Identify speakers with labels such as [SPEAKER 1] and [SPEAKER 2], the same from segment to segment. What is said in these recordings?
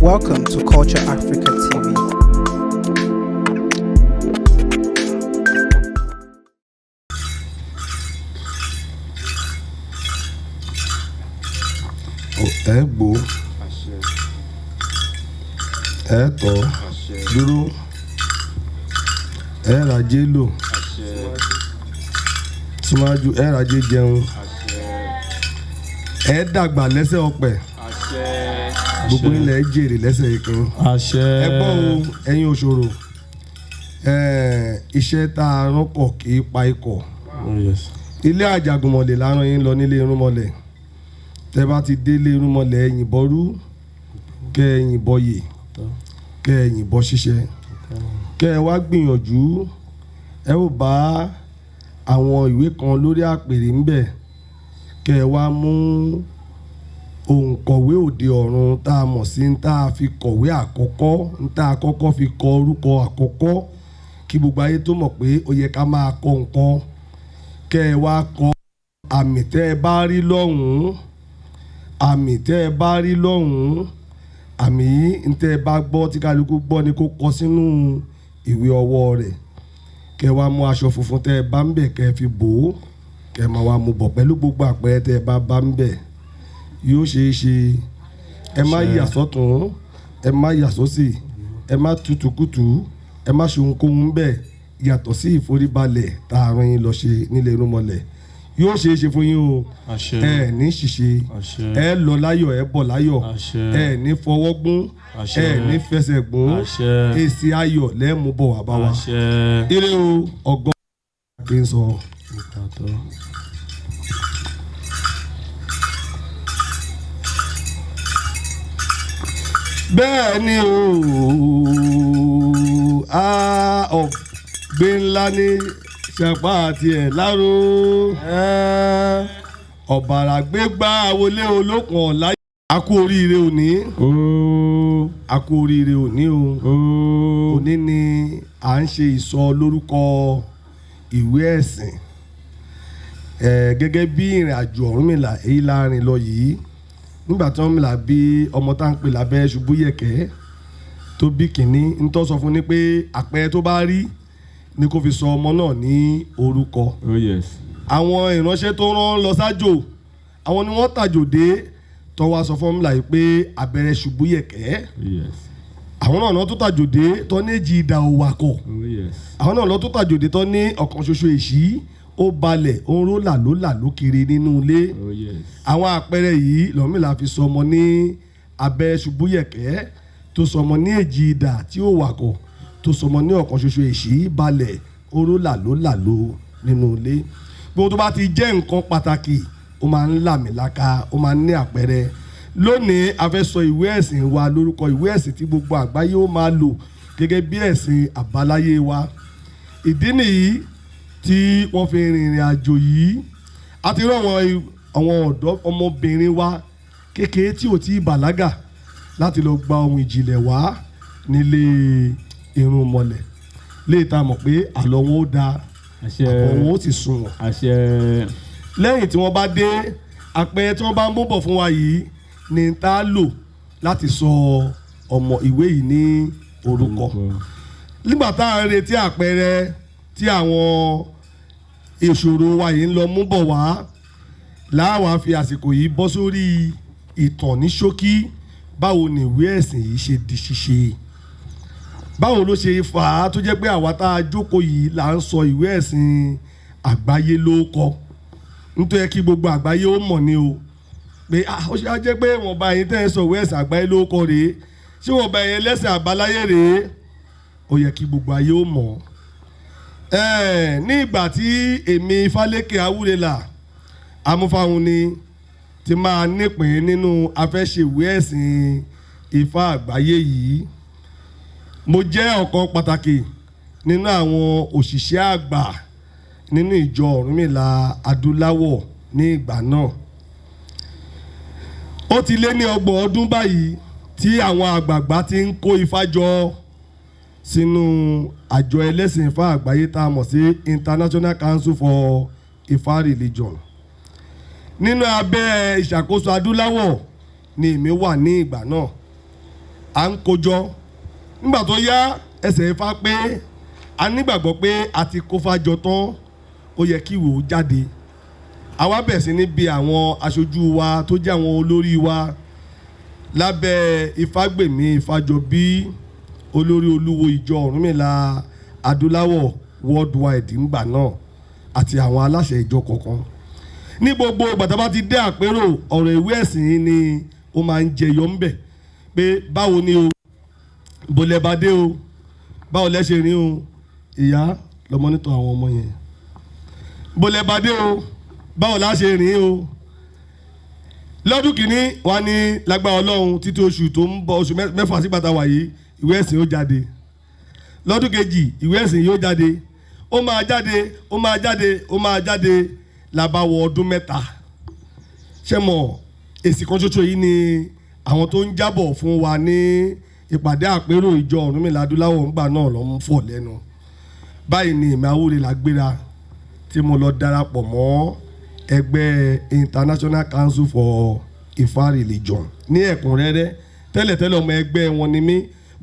[SPEAKER 1] Welcome to Culture Africa TV.
[SPEAKER 2] Ẹ gbó, ẹ tọ́ dúró, ẹ rajé lò síwájú, ẹ rajé jẹun, ẹ dàgbà lẹ́sẹ̀ ọ̀pẹ, gbogbo ilẹ̀ jèrè lẹ́sẹ̀ ìkín.
[SPEAKER 3] Àṣẹ.
[SPEAKER 2] Ẹ gbọ́ o, ẹ̀yin òṣòro, iṣẹ́ tá a rán kọ̀ kì í pa ikọ̀.
[SPEAKER 3] Oh, yes.
[SPEAKER 2] Ilé àjàgùnmọ̀lẹ̀ láràn yín lọ nílé irúnmọlẹ̀. Tẹ́ bá ti délé irúnmọlẹ̀, ẹ yìnbọn rú, kẹ́ ẹ yìnbọn yè, kẹ́ ẹ yìnbọn ṣiṣẹ́, kẹ́ ẹ wá gbìyànjú. Ẹ ó bá àwọn ìwé kan lórí àpèrè ńbẹ̀, kẹ́ ẹ wá mú òǹkọ̀wé òde ọ̀run tá a mọ̀ sí, tá a fi kọ̀wé àkọ́kọ́, tá a kọ́kọ́ fi kọ orúkọ àkọ́kọ́ kí gbogbo ayé tó mọ̀ pé ó yẹ ká máa kọ nǹkan. Kẹ́ ẹ wá kọ àmì tẹ́ ẹ bá rí lọ́hùn-ún, àmì tẹ́ ẹ bá rí lọ́hùn-ún, àmì yìí ń tẹ́ ẹ bá gbọ́ tí kálukú gbọ́ ni kó kọ sínú ìwé ọwọ́ rẹ̀. Kẹ́ ẹ wá mú aṣọ funfun tẹ́ ẹ bá ń bẹ̀, kẹ́ ẹ fi bò ó, kẹ́ ẹ máa wá mú bọ̀ pẹ̀lú gbogbo àpẹẹrẹ tẹ́ ẹ bá bá ń bẹ̀. Yóò ṣeé ṣe. Ẹ má yà sọ́tún, ẹ má yà sósì, ẹ má tutùkùtù, ẹ má ṣe ohunkóhun bẹ́ẹ̀ yàtọ̀ sí ìforíbalẹ̀ tá a rán yín lọ ṣe nílé irúnmọlẹ̀. Yóò ṣeé ṣe fún yín o.
[SPEAKER 3] Àṣẹ.
[SPEAKER 2] Ẹ ní ṣìṣe.
[SPEAKER 3] Àṣẹ.
[SPEAKER 2] Ẹ lọ láyọ̀, ẹ bọ̀ láyọ̀.
[SPEAKER 3] Àṣẹ.
[SPEAKER 2] Ẹ ní fọwọ́ gún.
[SPEAKER 3] Àṣẹ.
[SPEAKER 2] Ẹ ní fẹsẹ̀ gún.
[SPEAKER 3] Àṣẹ.
[SPEAKER 2] Èsì ayọ̀ lẹ́ẹ̀mú bọ̀ wá bá wa.
[SPEAKER 3] Àṣẹ.
[SPEAKER 2] Ire o, ọgọ́ kí n sọ.
[SPEAKER 3] Ìtàtọ́.
[SPEAKER 2] Bẹ́ẹ̀ ni o, a ọ̀gbìn ńlá ní ṣàpá àti ẹ̀ láró, ọ̀bàrà gbégbá wọlé olókùn ọ̀la. A kú oríire òní.
[SPEAKER 3] Ooo.
[SPEAKER 2] A kú oríire òní o.
[SPEAKER 3] Ooo.
[SPEAKER 2] Òní ni à ń ṣe ìsọ lórúkọ ìwé ẹ̀sìn ẹ̀ gẹ́gẹ́ bí ìrìn àjò Ọ̀rúnmìlà èyí la rìn lọ yìí. Nígbà tí Ọ̀rúnmìlà bí ọmọ tá à ń pè lábẹ́ ṣubú yẹ̀kẹ́ tó bí kìnní, ń tọ́ sọ fún ni pé àpẹẹrẹ tó bá rí ni kó fi sọ ọmọ náà ní orúkọ.
[SPEAKER 3] Oh yes.
[SPEAKER 2] Àwọn ìránṣẹ́ tó rán lọ sájò, àwọn ni wọ́n tàjò dé tó wá sọ fún Ọ̀rúnmìlà yìí pé abẹ́rẹ́ ṣubú yẹ̀kẹ́.
[SPEAKER 3] Oh yes.
[SPEAKER 2] Àwọn náà lọ tó tàjò dé tó ní èjì ìdà òwàkọ̀.
[SPEAKER 3] Oh yes.
[SPEAKER 2] Àwọn náà lọ tó tàjò dé tó ní ọ̀kan ṣoṣo èṣí ó balẹ̀, ó ń ró làló làló kiri nínú ilé.
[SPEAKER 3] Oh yes.
[SPEAKER 2] Àwọn àpẹẹrẹ yìí lọ́mìlà fi sọmọ ní abẹ́rẹ́ ṣubú yẹ̀kẹ́, tó sọmọ ní èjì idà tí ó wàkọ̀, tó sọmọ ní ọ̀kan ṣoṣo èṣí balẹ̀, oró làló làló nínú ilé. Gbogbo tó bá ti jẹ́ nǹkan pàtàkì, ó máa ń làmìlaka, ó máa ń ní àpẹẹrẹ. Lónìí, a fẹ́ sọ ìwé ẹ̀sìn wa lórúkọ, ìwé ẹ̀sìn tí gbogbo àgbáyé ó máa lò gẹ́gẹ́ bí ẹ̀sìn àbáláyé wa. Ìdí nìyí tí wọ́n fi rìnrìn àjò yìí. A ti rí àwọn ọ̀dọ́ ọmọbìnrin wa kékeré tí ò tí ì bàlágà láti lọ gba ohun ìjìnlẹ̀ wá nílé irúnmọlẹ̀ léè tá a mọ̀ pé àlọ́ wọn ó da,
[SPEAKER 3] Àṣẹ.
[SPEAKER 2] àbọ̀ wọn ó sì sunwọ̀n.
[SPEAKER 3] Àṣẹ.
[SPEAKER 2] Lẹ́yìn tí wọ́n bá dé, àpẹẹrẹ tí wọ́n bá ń mú bọ̀ fún wa yìí ni tá a lò láti sọ ọmọ ìwé yìí ní orúkọ. Nígbà tá à ń retí àpẹẹrẹ tí àwọn ìṣòro wa yìí ń lọ mú bọ̀ wá, láwa fi àsìkò yìí bọ́ sórí ìtàn ní ṣókí. Báwo ni ìwé ẹ̀sìn yìí ṣe di ṣíṣe? Báwo ló ṣe fà á tó jẹ́ pé àwa tá a jókòó yìí là ń sọ ìwé ẹ̀sìn àgbáyé ló kọ? Nítorí kí gbogbo àgbáyé ó mọ̀ ni o pé ah, ó ṣe á jẹ́ pé wọ́n bá yín tẹ́ ẹ sọ ìwé ẹ̀sìn àgbáyé ló kọ rèé? Ṣé wọ́n bá yín lẹ́sìn àbáláyé rèé? Ó yẹ kí gbogbo ayé ó mọ̀ ẹ́. Ní ìgbà tí èmi Fálékè Awúrẹ́là amúfáhùn ni ti máa nípìn nínú afẹ́ṣèwé ẹ̀sìn Ifá àgbáyé yìí, mo jẹ́ ọ̀kan pàtàkì nínú àwọn òṣìṣẹ́ àgbà nínú ìjọ Ọ̀rúnmìlà adúláwọ̀ ní ìgbà náà. Ó ti lé ní 30 ọdún báyìí tí àwọn àgbààgbà ti ń kó ifá jọ sínú àjọ ẹlẹ́sìn Ifá àgbáyé tá a mọ̀ sí International Council for Ifá Religion. Nínú abẹ́ ìṣàkóso adúláwọ̀ ni èmi wà ní ìgbà náà. À ń kójọ. Nígbà tó yá, ẹsẹ̀ Ifá pé a nígbàgbọ́ pé a ti kó fájọ tán, ó yẹ kí ìwé ó jáde. Àwa bẹ̀ sí ní bi àwọn aṣojú wa tó jẹ́ àwọn olórí wa lábẹ́ Ifágbèmí Ifájọbí, olórí olúwo ìjọ Ọ̀rúnmìlà Adúláwọ̀ worldwide ńgbà náà, àti àwọn aláṣẹ ìjọ kọ̀ọ̀kan. Ní gbogbo bàtà bá ti dé àpérò, ọ̀rọ̀ ìwé ẹ̀sìn yìí ni ó máa ń jẹyọ ńbẹ̀, pé báwo ni o, bólẹ̀ bá dé o, báwo lẹ ṣe rìn o? Ìyá lọmọ nítọ́ àwọn ọmọ yẹn, bólẹ̀ bá dé o, báwo la ṣe rìn o? Lọ́dún kìíní wa ní lágbára Ọlọ́run, títí oṣù tó ń bọ̀, oṣù 6 sígbà tá a wà yìí, ìwé ẹ̀sìn ó jáde. Lọ́dún kejì, ìwé ẹ̀sìn yóò jáde, ó máa jáde, ó máa jáde, ó máa jáde. Làbáwọ̀ ọdún 3 ṣé mọ̀, èsì kan ṣoṣo yìí ni àwọn tó ń jábọ̀ fún wa ní ìpàdé àpérò ìjọ Ọ̀rúnmìlà Adúláwọ̀ ńgbà náà ló ń fọ̀ lẹ́nu. Báyìí ni èmi Awúrẹ́là gbéra tí mo lọ darapọ̀ mọ́ ẹgbẹ́ International Council for Ifá Religion ní ẹ̀kúnrẹ́rẹ́. Tẹ́lẹ̀tẹ́lẹ̀, ọmọ ẹgbẹ́ wọn ni mí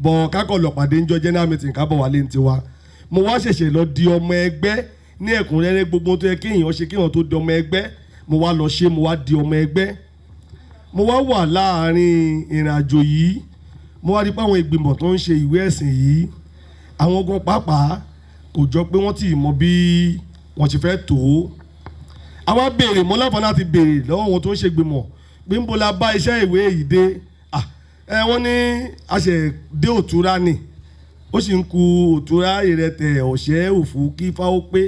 [SPEAKER 2] bọ̀, kákọ̀ lọ pàdé ńjọ́ general meeting, kábọ̀ wálé ní tiwa. Mo wá ṣẹ̀ṣẹ̀ lọ di ọmọ ẹgbẹ́ ní ẹ̀kúnrẹ́rẹ́. Gbogbo tó yẹ kéèyàn ṣe kéèyàn tó di ọmọ ẹgbẹ́, mo wá lọ ṣe, mo wá di ọmọ ẹgbẹ́. Mo wá wà láàrin ìrìn àjò yìí, mo wá rí pé àwọn ìgbìmọ̀ tó ń ṣe ìwé ẹ̀sìn yìí, àwọn gan pàápàá kò jọ pé wọ́n ti mọ bí wọ́n ti fẹ́ tó. Àwa béèrè, mo láǹfààní láti béèrè lọ́wọ́ wọn tó ń ṣe gbìmọ̀ pé ń bo la bá iṣẹ́ ìwé yìí dé. Ẹ wọ́n ní a ṣe dé òtúra ni, ó sì ń ku òtúra, ìrẹtẹ̀, ọ̀ṣẹ́, òfú kí fáwọ́ pé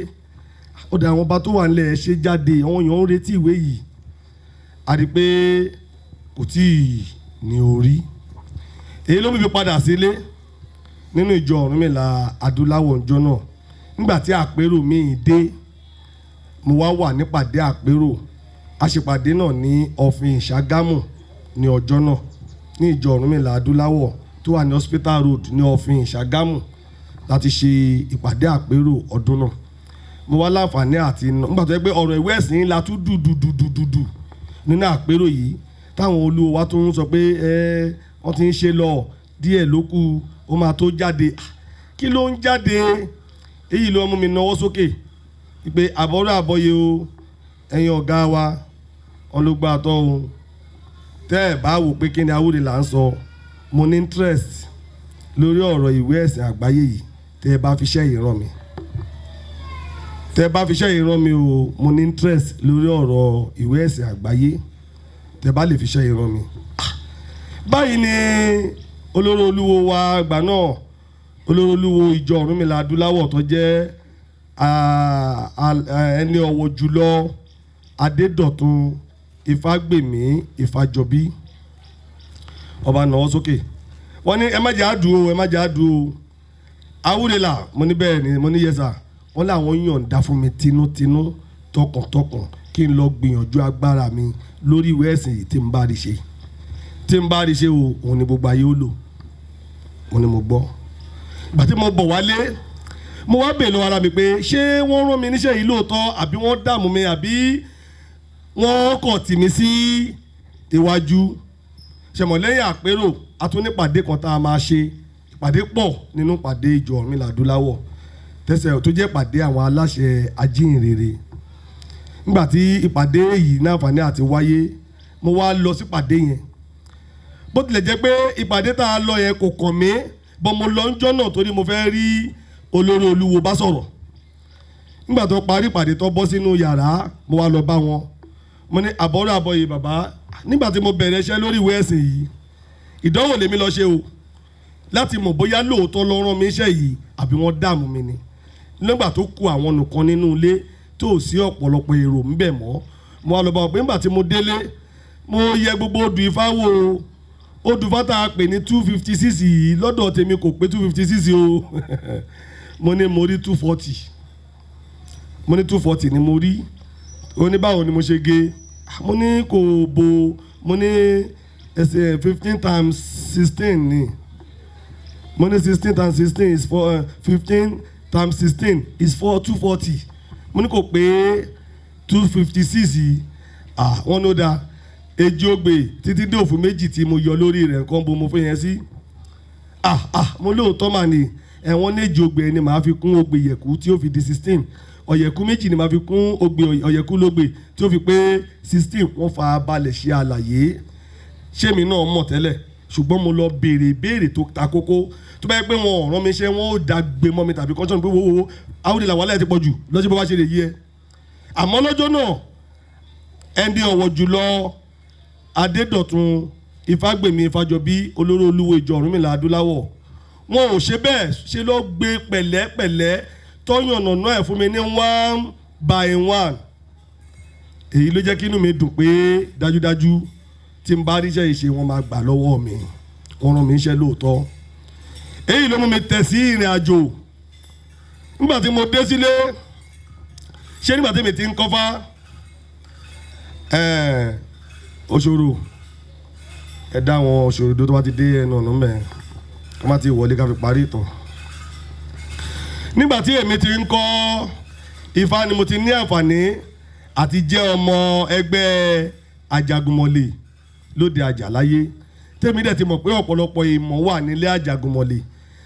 [SPEAKER 2] ó dà. Àwọn ọba tó wà nílẹ̀ ṣe jáde, àwọn èèyàn ń retí ìwé yìí. A rí pé kò tí ì ní orí. Èyí ló mú mi padà sílé nínú ìjọ Ọ̀rúnmìlà Adúláwọ̀ ńjọ́ náà. Nígbà tí àpérò míì dé, mo wá wà nípàdé àpérò. Àṣepàdé náà ní Ọ̀fìn Ìṣàgámù ní ọjọ́ náà, ní ìjọ Ọ̀rúnmìlà Adúláwọ̀ tó wà ní Hospital Road ní Ọ̀fìn Ìṣàgámù láti ṣe ìpàdé àpérò ọdún náà. Mo wá láǹfààní àti nígbà tó yẹ pé ọ̀rọ̀ ìwé ẹ̀sìn la tún dùdùdùdùdù nínú àpérò yìí, táwọn olúwo wa tún ń sọ pé ẹ wọ́n ti ń ṣe lọ, díẹ̀ ló kù, ó máa tó jáde. Kí ló ń jáde? Èyí ló mú mi nawọ́ sókè pé àbọ̀rọ̀ àbọ̀yè o, ẹ̀yin ọ̀gá wa, wọn ló gbà tọ́ o. Tẹ́ ẹ̀ bá wò pé kí ni Awúrẹ́ là ń sọ, mo ní interest lórí ọ̀rọ̀ ìwé ẹ̀sìn àgbáyé yìí. Tẹ́ ẹ bá fi iṣẹ́ yìí ràn mí, tẹ́ ẹ bá fi iṣẹ́ yìí ràn mí o, mo ní interest lórí ọ̀rọ̀ ìwé ẹ̀sìn àgbáyé, tẹ́ ẹ bá lè fi iṣẹ́ yìí ràn mí. Báyìí ni olórí olúwo wa àgbà náà, olórí olúwo ìjọ Ọ̀rúnmìlà Adúláwọ̀ tó jẹ́ ẹni ọ̀wọ̀ jùlọ, Adédọ̀tun Ifágbèmí Ifájọbí, ọba náà sókè, wọ́n ní ẹ má jẹ́ àdùn o, ẹ má jẹ́ àdùn o, Awúrẹ́là. Mo ní bẹ́ẹ̀ ni, mo ní yes sir. Wọ́n láwọn yọ̀ǹda fún mi tinútinú, tọkàntọkàn, kí n lọ gbìyànjú agbára mi lórí ìwé ẹ̀sìn yìí. Tí n bá rí ṣe, tí n bá rí ṣe o, òun ni gbogbo ayé ó lò. Mo ní mo gbọ́. Ìgbà tí mo bọ̀ wálé, mo wá bèèrè lọ́wọ́ ara mi pé ṣé wọ́n rán mi níṣẹ́ yìí lóòótọ́, àbí wọ́n dààmú mi, àbí wọ́n kàn tì mí sí iwájú? Ṣẹ̀mọ̀ lẹ́yìn àpérò, a tún ní ìpàdé kan tá a máa ṣe. Ìpàdé pọ̀ nínú ìpàdé ìjọ Ọ̀rúnmìlà Adúláwọ̀ tẹ̀sẹ̀ tó jẹ́ ìpàdé àwọn aláṣẹ ajínrere. Nígbà tí ìpàdé yìí ní àǹfààní àti wáyé, mo wá lọ sí ìpàdé yẹn. Bó tilẹ̀ jẹ́ pé ìpàdé tá a lọ yẹn kò kàn mí bọ́n, mo lọ ń jọ́ náà torí mo fẹ́ rí olórí olúwo bá sọ̀rọ̀. Nígbà tó parí ìpàdé, tó bọ́ sínú yàrá, mo wá lọ bá wọn. Mo ní àbọ̀rọ̀ àbọ̀yè bàbá, nígbà tí mo bẹ̀rẹ̀ iṣẹ́ lórí ìwé ẹ̀sìn yìí, ìdánwò lèmi lọ ṣe o, láti mọ̀ bóyá lóòótọ́ ló rán mi iṣẹ́ yìí àbí wọ́n dààmú mi ni. Nígbà tó kù àwọn nìkan nínú ilé, tó sí ọ̀pọ̀lọpọ̀ èrò ńbẹ̀ mọ́, mo wá lọ bá wọn pé nígbà tí mo délé, mo yẹ gbogbo odù Ifá wò o, odù Ifá tá a pè ní 256 yìí, lọ́dọ̀ tèmi kò pé 256 o. Mo ní mo rí 240. Mo ní 240 ni mo rí. Ó ní báwo ni mo ṣe gé? Mo ní kò bo, mo ní ẹsẹ̀ 15 times 16 ni. Mo ní 16 times 16 is four, 15 times 16 is four, 240. Mo ní kò pé 256 yìí. Ah, wọ́n ló dáa. Èjì ogbè títí dé òfin méjì tí mo yọ lórí rẹ̀ nǹkan bo mo fẹ́ yẹn sí. Ah ah, mo lóòótọ́ mà ní ẹ̀wọ̀n méjì ogbè ni màá fi kún ogbè yẹ̀kú tí ó fi di 16, ọ̀yẹ̀kú 2 ni màá fi kún ogbè ọ̀yẹ̀kú lógbè tí ó fi pé 16. Wọ́n fa balẹ̀ ṣe àlàyé. Ṣé mi náà mọ̀ tẹ́lẹ̀? Ṣùgbọ́n mo lọ béèrè ìbéèrè tó ta kókó, tó bá yẹ pé wọn ò rán mi iṣẹ́, wọn ò dá gbé mọ́ mi tàbí kọ́ńtọ́nù pé wo wo àwọn ìlà wàhálà ẹ̀ ti pọ̀ jù lọ́jọ́ bó bá ṣe lè yí ẹ. Àmọ́ lọ́jọ́ náà, ẹni ọ̀wọ̀ jùlọ Adédọ̀tun Ifágbèmí Ifájọbí, olóró olúwo ìjọ Ọ̀rúnmìlà adúláwọ̀, wọn ò ṣe bẹ́ẹ̀, ṣe ló gbé pẹ̀lẹ́pẹ̀lẹ́ tọ́yànnà náà ẹ̀ fún mi ní one by one. Èyí ló jẹ́ kí inú mi dùn pé dájúdájú, tí n bá ríṣẹ́ ìṣe, wọn máa gbà lọ́wọ́ mi, wọ́n rán mi iṣẹ́ lóòótọ́. Èyí ló mú mi tẹ̀ sí ìrìn àjò. Nígbà tí mo dé sílé, ṣé nígbà tí mi ti ń kọ́fá òṣòro, ẹ dá àwọn òṣòro tó bá ti dé ẹnu ọ̀nà mẹ́ kó má ti wọlé ká fi parí ìtàn. Nígbà tí èmi ti ń kọ́ Ifá ni mo ti ní àǹfààní àti jẹ́ ọmọ ẹgbẹ́ Ajagunmọ̀lẹ̀ lóde Àjàláyé. Tèmi dẹ̀ ti mọ̀ pé ọ̀pọ̀lọpọ̀ ìmọ̀ wà nílé Ajagunmọ̀lẹ̀,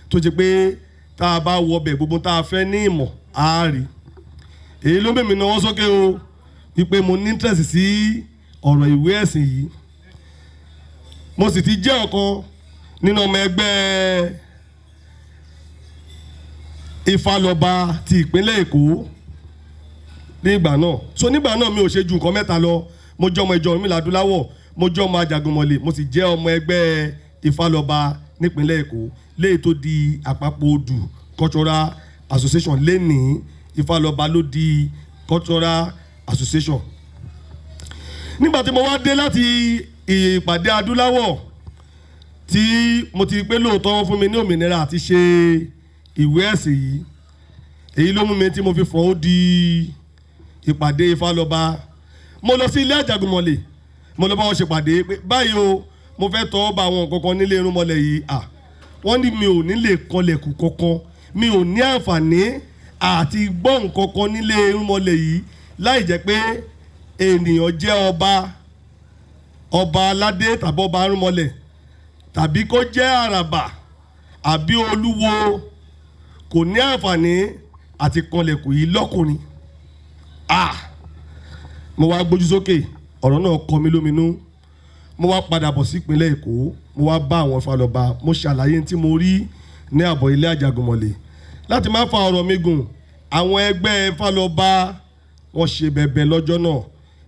[SPEAKER 2] tó ṣe pé tá a bá wọbẹ̀, gbogbo tá a fẹ́ ní ìmọ̀ á rí. Èyí ló mẹ́mi náwó sókè o wípé mo ní interest sí ọ̀rọ̀ ìwé ẹ̀sìn yìí. Mo sì ti jẹ́ ọ̀kan nínú ọmọ ẹgbẹ́ Ifálọ́ba ti ìpínlẹ̀ Èkó nígbà náà. So nígbà náà, mi ò ṣe ju nǹkan mẹ́ta lọ: mo jẹ́ ọmọ ìjọ Ọ̀rúnmìlà adúláwọ̀, mo jẹ́ ọmọ Ajagunmọ̀lẹ̀, mo sì jẹ́ ọmọ ẹgbẹ́ Ifálọ́ba nípínlẹ̀ Èkó, léyìí tó di Àpapọ̀ Odù Cultural Association lénìí. Ifálọ́ba ló di Cultural Association. Nígbà tí mo wá dé láti ìpàdé adúláwọ̀, tí mo ti pé lóòótọ́ wọ́n fún mi ní òmìnira àti ṣe ìwé ẹ̀sìn yìí, èyí ló mú mi tí mo fi fọ́n ó di ìpàdé Ifálọ́ba. Mo lọ sí ilé Àjàgùnmọ̀lẹ̀, mo lọ bá wọn ṣèpàdé pé báyìí o, mo fẹ́ tọ́ bá àwọn nǹkan kan nílé irúnmọlẹ̀ yìí. À, wọ́n ní mi ò ní lè kọlẹ̀kùn kankan, mi ò ní àǹfààní àti gbọ́ nǹkan kan nílé irúnmọlẹ̀ yìí láì jẹ́ pé ènìyàn jẹ́ ọba, ọba aládé tàbí ọba irúnmọlẹ̀, tàbí kó jẹ́ àràbà àbí olúwo, kò ní àǹfààní àti kanlẹ̀kùn yìí lọ́kùnrin. Ah, mo wá gbójú sókè, ọ̀rọ̀ náà kọ mí lóminú. Mo wá padà bọ̀ sí ìpínlẹ̀ Èkó, mo wá bá àwọn Ifálọ́ba, mo ṣàlàyé tí mo rí ní àbọ̀ ilé Àjàgùnmọ̀lẹ̀. Láti má fa ọ̀rọ̀ mi gùn, àwọn ẹgbẹ́ Ifálọ́ba wọ́n ṣe bẹ̀bẹ̀ lọ́jọ́ náà,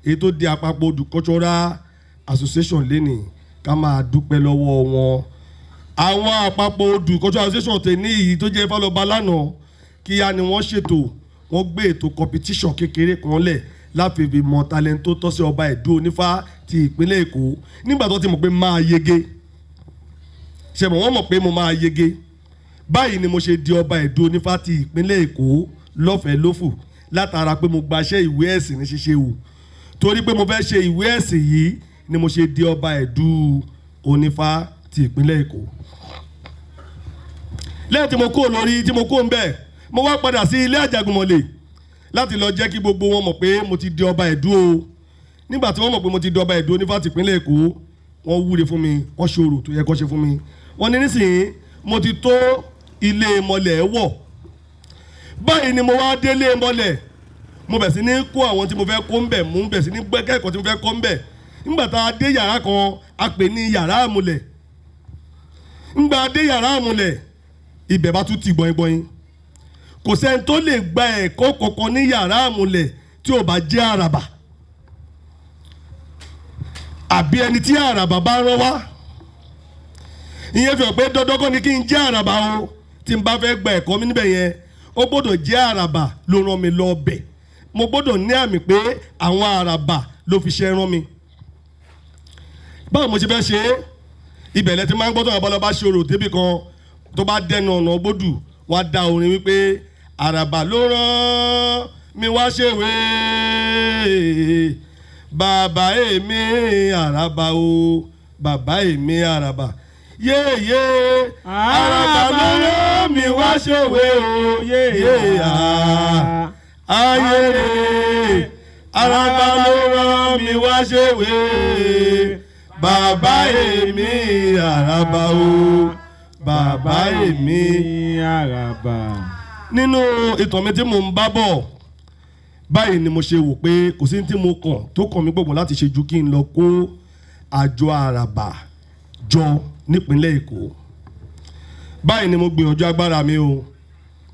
[SPEAKER 2] èyí tó di Àpapọ̀ Odù Cultural Association lénìí. Ká máa dúpẹ́ lọ́wọ́ wọn. Àwọn Àpapọ̀ Odù Cultural Association tẹ̀ ní èyí tó jẹ́ Ifálọ́ba lánàá, kíá ni wọ́n ṣètò, wọ́n gbé ètò competition kékeré kan lẹ̀ láti fi mọ talent tó tọ́ sí ọba ẹ̀dú onífá ti ìpínlẹ̀ Èkó. Nígbà tó ti mọ̀ pé máa yege, ṣe mọ̀, wọ́n mọ̀ pé mo máa yege. Báyìí ni mo ṣe di ọba ẹ̀dú onífá ti ìpínlẹ̀ Èkó lọ́fẹ̀ẹ́ lófù, látara pé mo gbaṣẹ́ ìwé ẹ̀sìn ní ṣíṣe o. Torí pé mo fẹ́ ṣe ìwé ẹ̀sìn yìí ni mo ṣe di ọba ẹ̀dú onífá ti ìpínlẹ̀ Èkó. Lẹ́yìn tí mo kúrò lórí, tí mo kúrò ń bẹ̀, mo wá padà sí ilé Àjàgùnmọ̀lẹ̀ láti lọ jẹ́ kí gbogbo wọn mọ̀ pé mo ti di ọba ẹ̀dú o. Nígbà tí wọ́n mọ̀ pé mo ti di ọba ẹ̀dú onífá ti ìpínlẹ̀ Èkó, wọ́n wúre fún mi, wọ́n ṣòro tó yẹ kó ṣe fún mi. Wọ́n ní nísìnyí mo ti tó ilé mọlẹ̀ wọ̀. Báyìí ni mo wá délé mọlẹ̀, mo bẹ̀ sí ní kó àwọn tí mo fẹ́ kó ń bẹ̀, mo bẹ̀ sí ní gbẹ́kẹ̀kọ́ tí mo fẹ́ kó ń bẹ̀. Nígbà tá a dé yàrá kan, a pè ní yàrá àmúlẹ̀. Nígbà dé yàrá àmúlẹ̀, ibẹ̀ bá tún ti gbọ̀ngbọ̀n. Kò sẹ́ni tó lè gba ẹ̀kọ́ kankan ní yàrá àmúlẹ̀ tí ò bá jẹ́ àràbà àbí ẹni tí àràbà bá rán wá. Ìyẹn fi hàn pé dandan kọ́ ni kí n jẹ́ àràbà o. Tí n bá fẹ́ gba ẹ̀kọ́ mi níbẹ̀ yẹn, ó gbọ́dọ̀ jẹ́ àràbà ló rán mi lọ bẹ̀. Mo gbọ́dọ̀ ní àmì pé àwọn àràbà ló fi ṣe rán mi. Báwo mo ṣe fẹ́ ṣe é? Ibẹ̀ lẹ ti máa ń gbọ́dọ̀ abalọ́ba ṣe orò débì kan, tó bá dẹnu ọ̀nà gbódù, wọ́n á dá orin wípé àràbà ló rán mi wá ṣèwé, bàbá èmi àràbà o, bàbá èmi àràbà, yéèyé, àràbà ló rán mi wá ṣèwé o, yéèyé ayére, àràbà ló rán mi wá ṣèwé, bàbá èmi àràbà o, Bàbá èmi
[SPEAKER 3] àràbà.
[SPEAKER 2] Nínú ìtàn mi tí mò ń bá bọ̀, báyìí ni mo ṣe wò pé kò sí ní tí mo kàn tó kàn mí gbọ̀ngbọ̀n láti ṣe ju kí n lọ kó àjọ àràbà jọ nípínlẹ̀ Èkó. Báyìí ni mo gbìyànjú agbára mi o,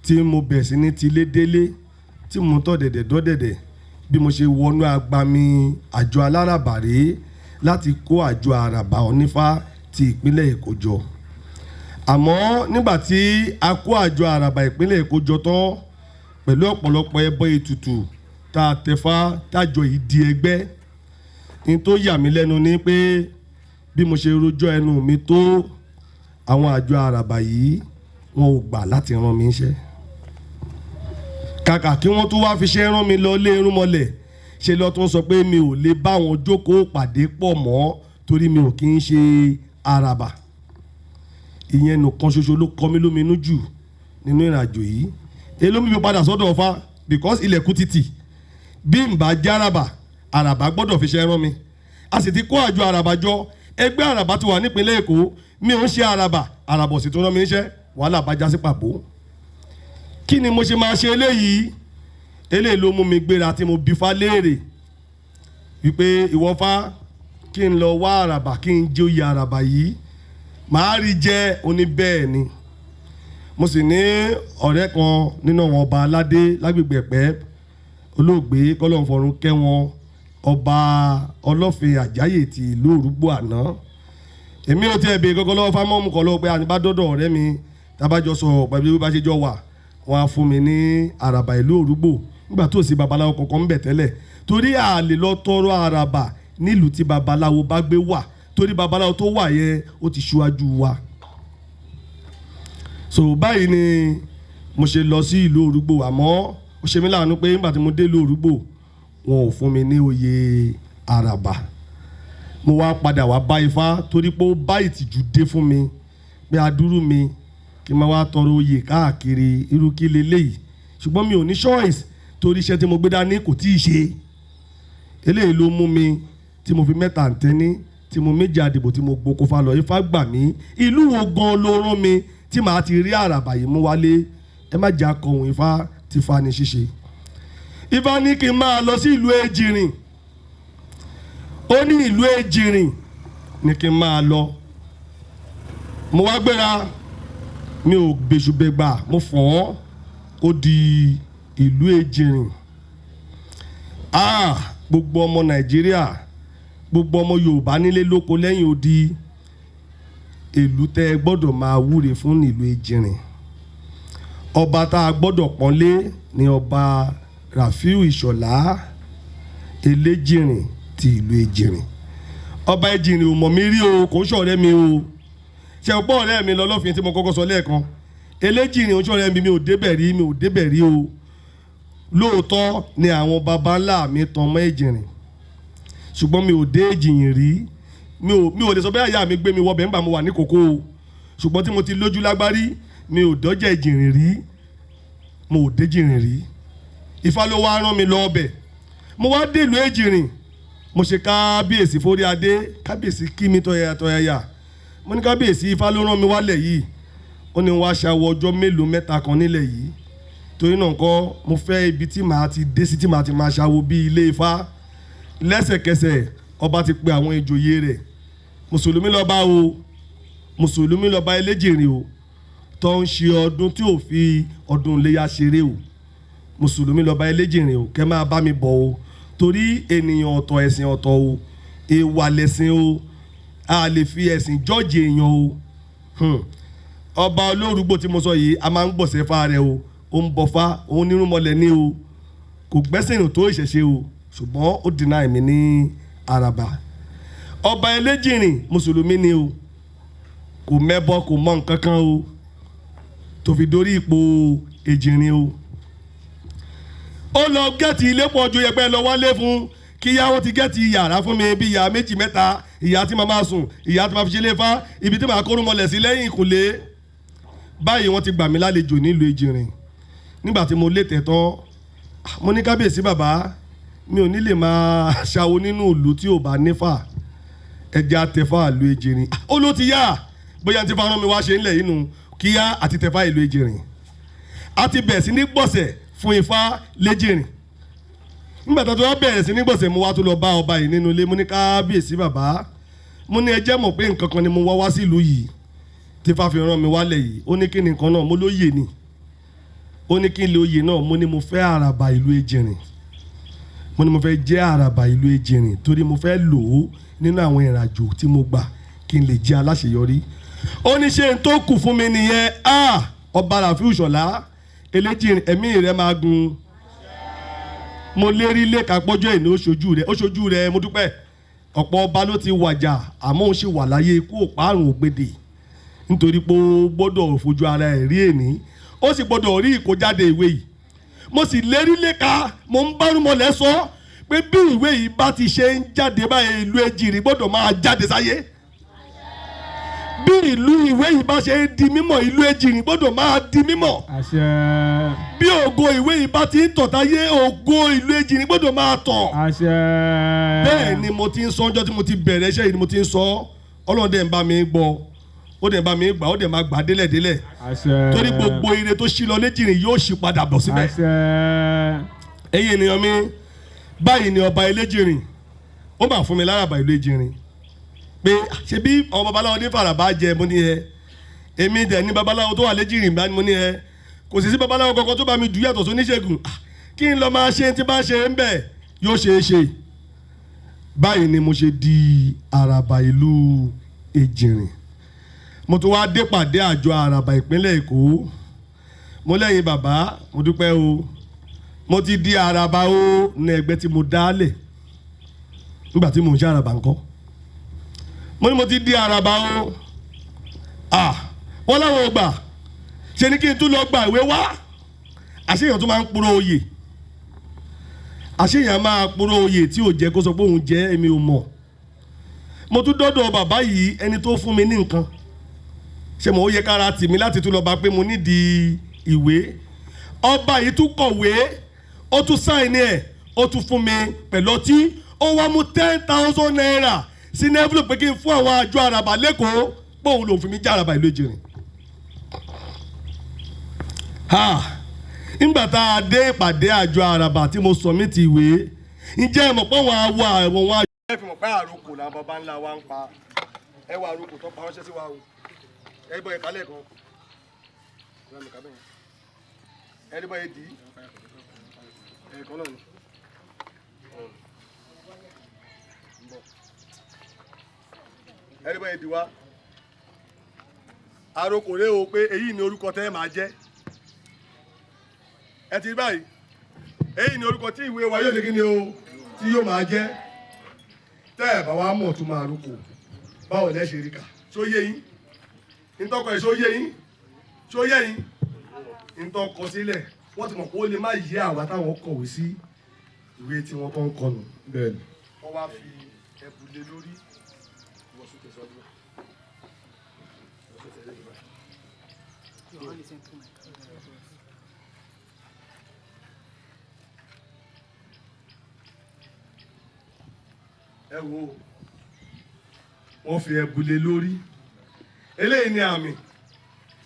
[SPEAKER 2] tí mo bẹ̀ sí ní tilé délé, tí mo tọ́ dẹ̀dẹ̀ dọ́dẹ̀dẹ̀, bí mo ṣe wọnú agbami àjọ aláràbà rèé láti kó àjọ àràbà onífá ti ìpínlẹ̀ Èkó jọ. Àmọ́ nígbà tí a kó àjọ àràbà ìpínlẹ̀ Èkó jọ tán pẹ̀lú ọ̀pọ̀lọpọ̀ ẹbọ ètùtù tá a tẹ̀fá tájọ yìí di ẹgbẹ́, ní tó yà mí lẹ́nu ni pé bí mo ṣe rojọ́ ẹnu mi tó, àwọn àjọ àràbà yìí wọn ò gbà láti rán mi níṣẹ́. Kàkà kí wọ́n tún wá fi ṣe rán mi lọ lé irúnmọlẹ̀, ṣe lọ́ tún sọ pé mi ò lè bá wọn jókòó pàdé pọ̀ mọ́ torí mi ò kí ń ṣe àràbà. Ìyẹn nìkan ṣoṣo ló kọ mí lóminú jù nínú ìrìnàjò yìí. Èló mi fi padà sọ́dọ̀ Ọ̀fà because ilẹ̀kùn títì, bí n bá jẹ́ àràbà, àràbà gbọ́dọ̀ fi ṣe rán mi. A sì ti kó àjọ àràbà jọ, ẹgbẹ́ àràbà ti wà nípínlẹ̀ Èkó, mi ò ń ṣe àràbà, àràbà ò sì tún rán mi níṣẹ́. Wàhálà bá já sí pàbó. Kí ni mo ṣe máa ṣe eléyìí? Eléyìí ló mú mi gbéra tí mo bi Ifá léèrè wípé ìwọ Ifá, kí n lọ wá àràbà, kí n joyè àràbà yìí, màá rí jẹ́. Oní bẹ́ẹ̀ ni. Mo sì ní ọ̀rẹ́ kan nínú àwọn ọba aládé lágbègbè Ẹ̀pẹ́, olóògbé kọ́lọ́nfọ̀rún kẹ́ wọn, ọba Ọlọ́fin Àjáyè ti ìlú Òrùgbò àná. Èmi ò tiẹ̀ béèrè kankan lọ́wọ́ fámọ́mù kan lọ́wọ́ pé àní bá dọ́dọ̀ ọ̀rẹ́ mi, tábàjọ sọ̀rọ̀ pẹ̀lú bí bá ṣe jọ wà, wọ́n á fún mi ní àràbà ìlú Òrùgbò nígbà tó sì babaláwo kankan ń bẹ̀ tẹ́lẹ̀, torí a lè lọ tọrọ àràbà nílùú tí babaláwo bá gbé wà, torí babaláwo tó wà yẹn ó ti ṣíwájú wa. So báyìí ni mo ṣe lọ sí ìlú Òrùgbò. Àmọ́ ó ṣe mí láàánú pé nígbà tí mo dé ìlú Òrùgbò, wọn ò fún mi ní oyè àràbà. Mo wá padà wá bá Ifá torí pé ó bá ìtìjú dé fún mi pé adúrú mi kí n máa wá tọrọ oyè káàkiri, irú kí leléyìí? Ṣùgbọ́n mi ò ní choice torí iṣẹ́ tí mo gbé dání kò tíì ṣe. Eléyìí ló mú mi tí mo fi mẹ́ta àǹtẹ́ní, tí mo méjì àdìbò, tí mo gboko fa lọ. Ifá gbà mí, ìlú wo gan ló rán mi tí màá ti rí àràbà yìí mú wálé? Ẹ má jà kọ̀hún, Ifá ti fa ni ṣíṣe. Ifá ní kí n máa lọ sí ìlú Ejìrìn. Ó ní ìlú Ejìrìn ní kí n máa lọ. Mo wá gbéra, mi ò gbèsùbẹ̀gbà, mo fọ̀ ọ́, ó di ìlú Ejìrìn. Ah, gbogbo ọmọ Nàìjíríà, gbogbo ọmọ Yorùbá nílé lóko lẹ́yìn odi, ìlú tẹ́ ẹ gbọ́dọ̀ máa wúre fún nílùú Ejìrìn. Ọba tá a gbọ́dọ̀ pọ́nlé ni ọba Rafiu Ìṣọ̀lá Eléjìrìn ti ìlú Ejìrìn. Ọba Ejìrìn ò mọ̀ mí rí o, kò ń ṣọ̀rẹ́ mi o. Ṣe ọ̀pọ̀ ọ̀rẹ́ mi lọ́lọ́fin tí mo kọ́kọ́ sọ lẹ́ẹ̀kan, Eléjìrìn ò ń ṣọ̀rẹ́ mi, mi ò débẹ̀ rí, mi ò débẹ̀ rí o. Lóòótọ́ ni àwọn baba ńlá mi tan mọ́ Ejìrìn, ṣùgbọ́n mi ò dé Ejìrìn rí. Mi ò lè sọ bẹ́ẹ̀ ìyá mi gbé mi wọbẹ̀ nígbà mo wà ní kókó o, ṣùgbọ́n tí mo ti lójú lágbárí, mi ò dọ́jà Ejìrìn rí, mo ò dé Ejìrìn rí. Ifá ló wá rán mi lọ ọbẹ̀. Mo wá dé ìlú Ejìrìn, mo ṣe kábíyèsí forí adé, kábíyèsí kí mi tọ̀yàyà tọ̀yàyà. Mo ní kábíyèsí, Ifá ló rán mi wálẹ̀ yìí, ó ní wá ṣàwọ̀ ọjọ́ mélòó mẹ́ta kan nílẹ̀ yìí, torí náà kọ́ mo fẹ́ ibi tí màá ti dé sí tí màá ti máa ṣàwọ̀ bí ilé Ifá. Lẹ́sẹ̀kẹsẹ̀ ọba ti pe àwọn ìjòyè rẹ̀. Mùsùlùmí lọ́ba o, mùsùlùmí lọ́ba Eléjìrìn o, tó ń ṣe ọdún tí ò fi ọdún iléyá ṣeré o. Mùsùlùmí lọ́ba Eléjìrìn o, kẹ́ máa bá mi bọ̀ o, torí ènìyàn ọ̀tọ̀, ẹ̀sìn ọ̀tọ̀ o, èèwà lẹ̀sìn o, a lè fi ẹ̀sìn jọ́ọ̀jì èèyàn o. Ọba olórúgbò tí mo sọ yìí, a máa ń gbọ̀sẹ̀ fa rẹ̀ o, ó ń bọ̀fá, òun nírúnmọlẹ̀ ní o, kò gbẹ́sìn tó ìṣẹ̀ṣe o, ṣùgbọ́n ó deny mi ní àràbà. Ọba Eléjìrìn mùsùlùmí ni o, kò mẹ́bọ, kò mọ nǹkan kan o, tó fi dórí ipò Ejìrìn o. Ó lọ gẹ́ẹ̀tì ilé pọ̀ ju yẹpẹ́ lọ wálé fún kíyàwó ti gẹ́ẹ̀tì yàrá fún mi bí ìyá méjì mẹ́ta, ìyá tí màá máa sùn, ìyá tí màá fi ṣe léfá, ibi tí màá kóró mọlẹ̀ sí lẹ́yìn ìkùlé. Báyìí wọ́n ti gbà mí lálejò nílùú Ejìrìn. Nígbà tí mo lé tẹ̀tán, mo ní kábíyèsí bàbá, mi ò ní lè máa ṣàwo nínú ìlú tí ò bá nífà, ẹja tẹfà ìlú Ejìrìn. Ó ló ti yá Bóyá tí fárán mi wá ṣe ńlẹ̀ yìí nu kíá àti tẹ̀fá ìlú Ejìrìn, a ti bẹ̀rẹ̀ sí ní gbọ̀sẹ̀ fún Ifá lẹ́jìrìn. Nígbà tó wá bẹ̀rẹ̀ sí ní gbọ̀sẹ̀, mo wá tó lọ bá ọba yìí nínú ilé. Mo ní, "Kábíyèsí bàbá," mo ní, "ẹ jẹ́ mọ̀ pé nǹkan kan ni mo wá wá sílùú yìí tí Ifá fi rán mi wálẹ̀ yìí." Ó ní, "Kí ni nǹkan náà?" Mo lóye ni. Ó ní, "Kí n lè oyè náà?" Mo ní mo fẹ́ àràbà ìlú Ejìrìn. Mo ní mo fẹ́ jẹ́ àràbà ìlú Ejìrìn torí mo fẹ́ lò ó nínú àwọn ìrìnàjò tí mo gbà kí n lè jẹ́ aláṣeyọrí. Ó ní, "Ṣé n tó kù fún mi nìyẹn?" Ah, ọba Ràfíù Ṣọlá Eléjìrìn, ẹ̀mí rẹ̀ máa gun. Mo lérí lẹ́ka pọ́jọ́ ìní, ó ṣojú rẹ̀, ó ṣojú rẹ̀. Mo dúpẹ́. Ọ̀pọ̀ ọba ló ti wàjà, àmọ́ òun ṣì wà láyé. Ikú òpárùn ògbédè, nítorí pé ó gbọ́dọ̀ fojú ara ẹ̀ rí èní, ó sì gbọ́dọ̀ rí ìkójáde ìwé yìí. Mo sì lérí lẹ́ka, mo ń bárúmọlẹ̀ sọ pé bí ìwé yìí bá ti ṣe ń jáde báyìí, ìlú Ejìrìn gbọ́dọ̀ máa jáde sáyé. Bí ìlú ìwé yìí bá ṣe ń di mímọ̀, ìlú Ejìrìn gbọ́dọ̀ máa di mímọ̀.
[SPEAKER 3] Àṣẹ.
[SPEAKER 2] Bí ògo ìwé yìí bá ti ń tàn táyé, ògo ìlú Ejìrìn gbọ́dọ̀ máa tàn.
[SPEAKER 3] Àṣẹ.
[SPEAKER 2] Bẹ́ẹ̀ ni mo ti ń sọ. Ọjọ́ tí mo ti bẹ̀rẹ̀ iṣẹ́ yìí ni mo ti ń sọ. Ọlọ́run dẹ̀ ń bá mi gbọ́, ó dẹ̀ ń bá mi gbà, ó dẹ̀ máa gbà délẹ̀délẹ̀.
[SPEAKER 3] Àṣẹ.
[SPEAKER 2] Torí gbogbo ire tó ṣí lọ léjìrìn yóò ṣí padà bọ̀ síbẹ̀.
[SPEAKER 3] Àṣẹ.
[SPEAKER 2] Ẹ̀yin ènìyàn mi, báyìí ni ọba Eléjìrìn ó máa fún mi láràbà ìlú Ejìrìn, pé ṣe bí àwọn babaláwo ní fàràbà jẹ. Mo ní ẹ, èmi dẹ̀ ní babaláwo tó wà léjìrìn bá ní. Mo ní ẹ, kò sì sí babaláwo kankan tó bá mi dù yàtọ̀ sóníṣègùn. Ah, kí n lọ máa ṣe tí bá ṣe ń bẹ̀ yóò ṣe é ṣe. Báyìí ni mo ṣe di àràbà ìlú Ejìrìn. Mo tún wá dé pàdé àjọ àràbà ìpínlẹ̀ Èkó. Mo lẹ́yìn bàbá, mo dúpẹ́ o, mo ti di àràbà o ní ẹgbẹ́ tí mo dálẹ̀ nígbà tí mò ń ṣe àràbà ńkọ́. Mo ní mo ti di àràbà o. Ah, wọ́n láwọn ò gbà. Ṣe ni kí n tún lọ gba ìwé wá. Àṣeyàn tó máa ń purọ́ oyè, àṣeyàn máa purọ́ oyè tí ò jẹ́ kó sọ pé òun jẹ́, èmi ò mọ̀. Mo tún dọ́dọ̀ bàbá yìí, ẹni tó fún mi ní nǹkan. Ṣe mo ó yẹ kára tì mí láti tún lọ bá pé mo nídìí ìwé. Ọba yìí tún kọ̀wé, ó tún sign ẹ̀, ó tún fún mi pẹ̀lú ọtí. Ó wá mú ₦10,000 sínú envelope pé kí n fún àwọn àjọ àràbà lẹ́kọ̀ọ́, pé òun lòun fi mí já àràbà ìlú Èjìrìn. Ha, nígbà tá a dé ìpàdé àjọ àràbà tí mo submit ìwé, ǹjẹ́ ẹ mọ̀ pé àwọn awọ àwọn wọn. Ẹ fi mọ̀ pé àròkò làwọn baba ńlá wa ń pa. Ẹ wá àròkò tó pa ránṣẹ́ sí wa o. Ẹ bọ́ ìkálẹ̀ kan, ẹ ní bọ́ ẹ dì í ẹ̀ẹ̀kan náà ni. Ẹ ní bọ́ ẹ dì wá àròkò rẹ o, pé èyí ni orúkọ tẹ́ ẹ máa jẹ́. Ẹ ti rí báyìí, èyí ni orúkọ tí ìwé wa yóò ṣe kí ni o tí yóò máa jẹ́. Tẹ́ ẹ̀ bá wa mọ̀ tó máa rúkọ, báwo lẹ́ ṣe rí kà? Ṣó yé yín? Ntọ́kọ ẹ̀ ṣó yé yín? Ṣó yé yín? Ntọ́kọ sílẹ̀, wọ́n ti mọ̀ pé ó lè má yé àwa táwọn kọ̀wé sí ìwé tí wọ́n kọ́ ń kọnu.
[SPEAKER 3] Bẹ́ẹ̀ni.
[SPEAKER 2] Wọ́n wá fi ẹ̀bù lé lórí. Ìwọ̀sùn tẹ̀síwájú. Ìwọ̀sùn tẹ̀síwájú.
[SPEAKER 1] Your hand is into my car.
[SPEAKER 2] Ẹ wo, wọ́n fi ẹ̀bù lé lórí. Eléyìí ni àmì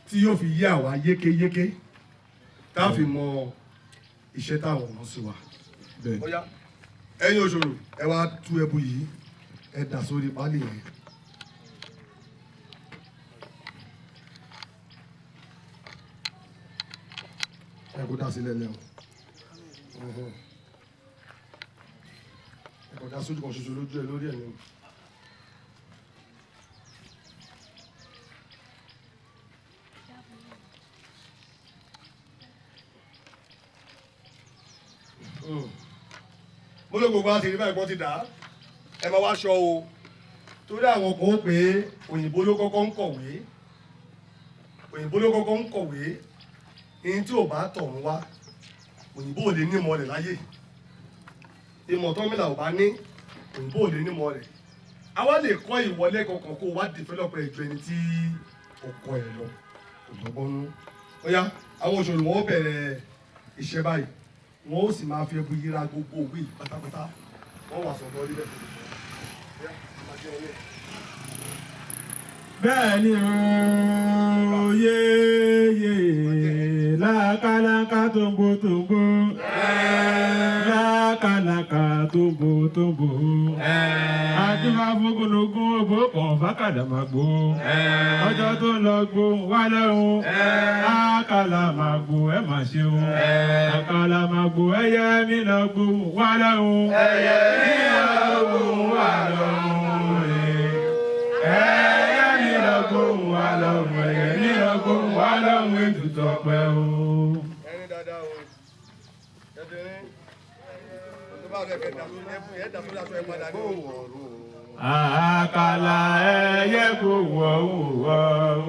[SPEAKER 2] tí yóò fi yé àwa yékéyéké, tá a fi mọ iṣẹ́ táwọn ọ̀nà sí wa.
[SPEAKER 3] Bẹ́ẹ̀ni.
[SPEAKER 2] Ó yá, ẹ̀yin òṣòro, ẹ wá tú ẹbu yìí, ẹ dà sórí pálí yẹn. Ẹ kó dà sílẹ̀ lẹ́wọ̀n. Ẹ kò dá sójú kan ṣoṣo lójú ẹ lórí ẹ ní. Mo ló gbogbo àti rí báyìí, pọ́n ti dà á. Ẹ máa wá aṣọ o, torí àwọn kan ó pé òyìnbó ló kọ́kọ́ ń kọ̀wé, òyìnbó ló kọ́kọ́ ń kọ̀wé. Ihun tí ò bá tọ̀run wá, òyìnbó ò lè ní ìmọ̀ rẹ̀ láyé. Ìmọ̀ tọ́mìlà ò bá ní, òyìnbó ò lè ní ìmọ̀ rẹ̀. Àwa lè kọ́ ìwọlé kankan kó o wá develop ẹ̀ ju ẹni tí ó kọ́ ẹ lọ. Kò lọ́gbọ́n nú. Ó yá, àwọn òṣèlú wọn ó bẹ̀rẹ̀ iṣẹ́ báyìí, wọn ó sì máa fi ẹbu yíra gbogbo òwe yìí pátápátá. Wọ́n wà sọ̀tọ̀ orí bẹ́ẹ̀. Ó yá, máa jẹ́ wọlé.
[SPEAKER 3] Bẹ́ẹ̀ ni o, yéyé lákàlàkà tóńgó tóńgó, lákàlàkà tóńgó tóńgó. Àdúrà fúngunugún òbó kan fákàdàmàgbò. Ọjọ́ tó ń lọ gbóhùn wá lọ́rùn. Àkàlàmàgbò ẹ̀ mà ṣeun. Àkàlàmàgbò ẹyẹ mi lọ gbóhùn wá lọ́rùn. Ẹyẹ mi lọ gbóhùn wá lọ́rùn. Ẹyẹ mi lọ gbóhùn wá lọ́rùn. Ẹyẹ mi lọ gbóhùn wá lọ́rùn ètùtù ọpẹ́ o.
[SPEAKER 2] Ẹni dáadáa o, ẹdínrín tó bá rẹ kẹta ẹ dà sórí aṣọ ẹ padà ní.
[SPEAKER 3] Àkàlà ẹyẹ kò wọ̀ wọ̀.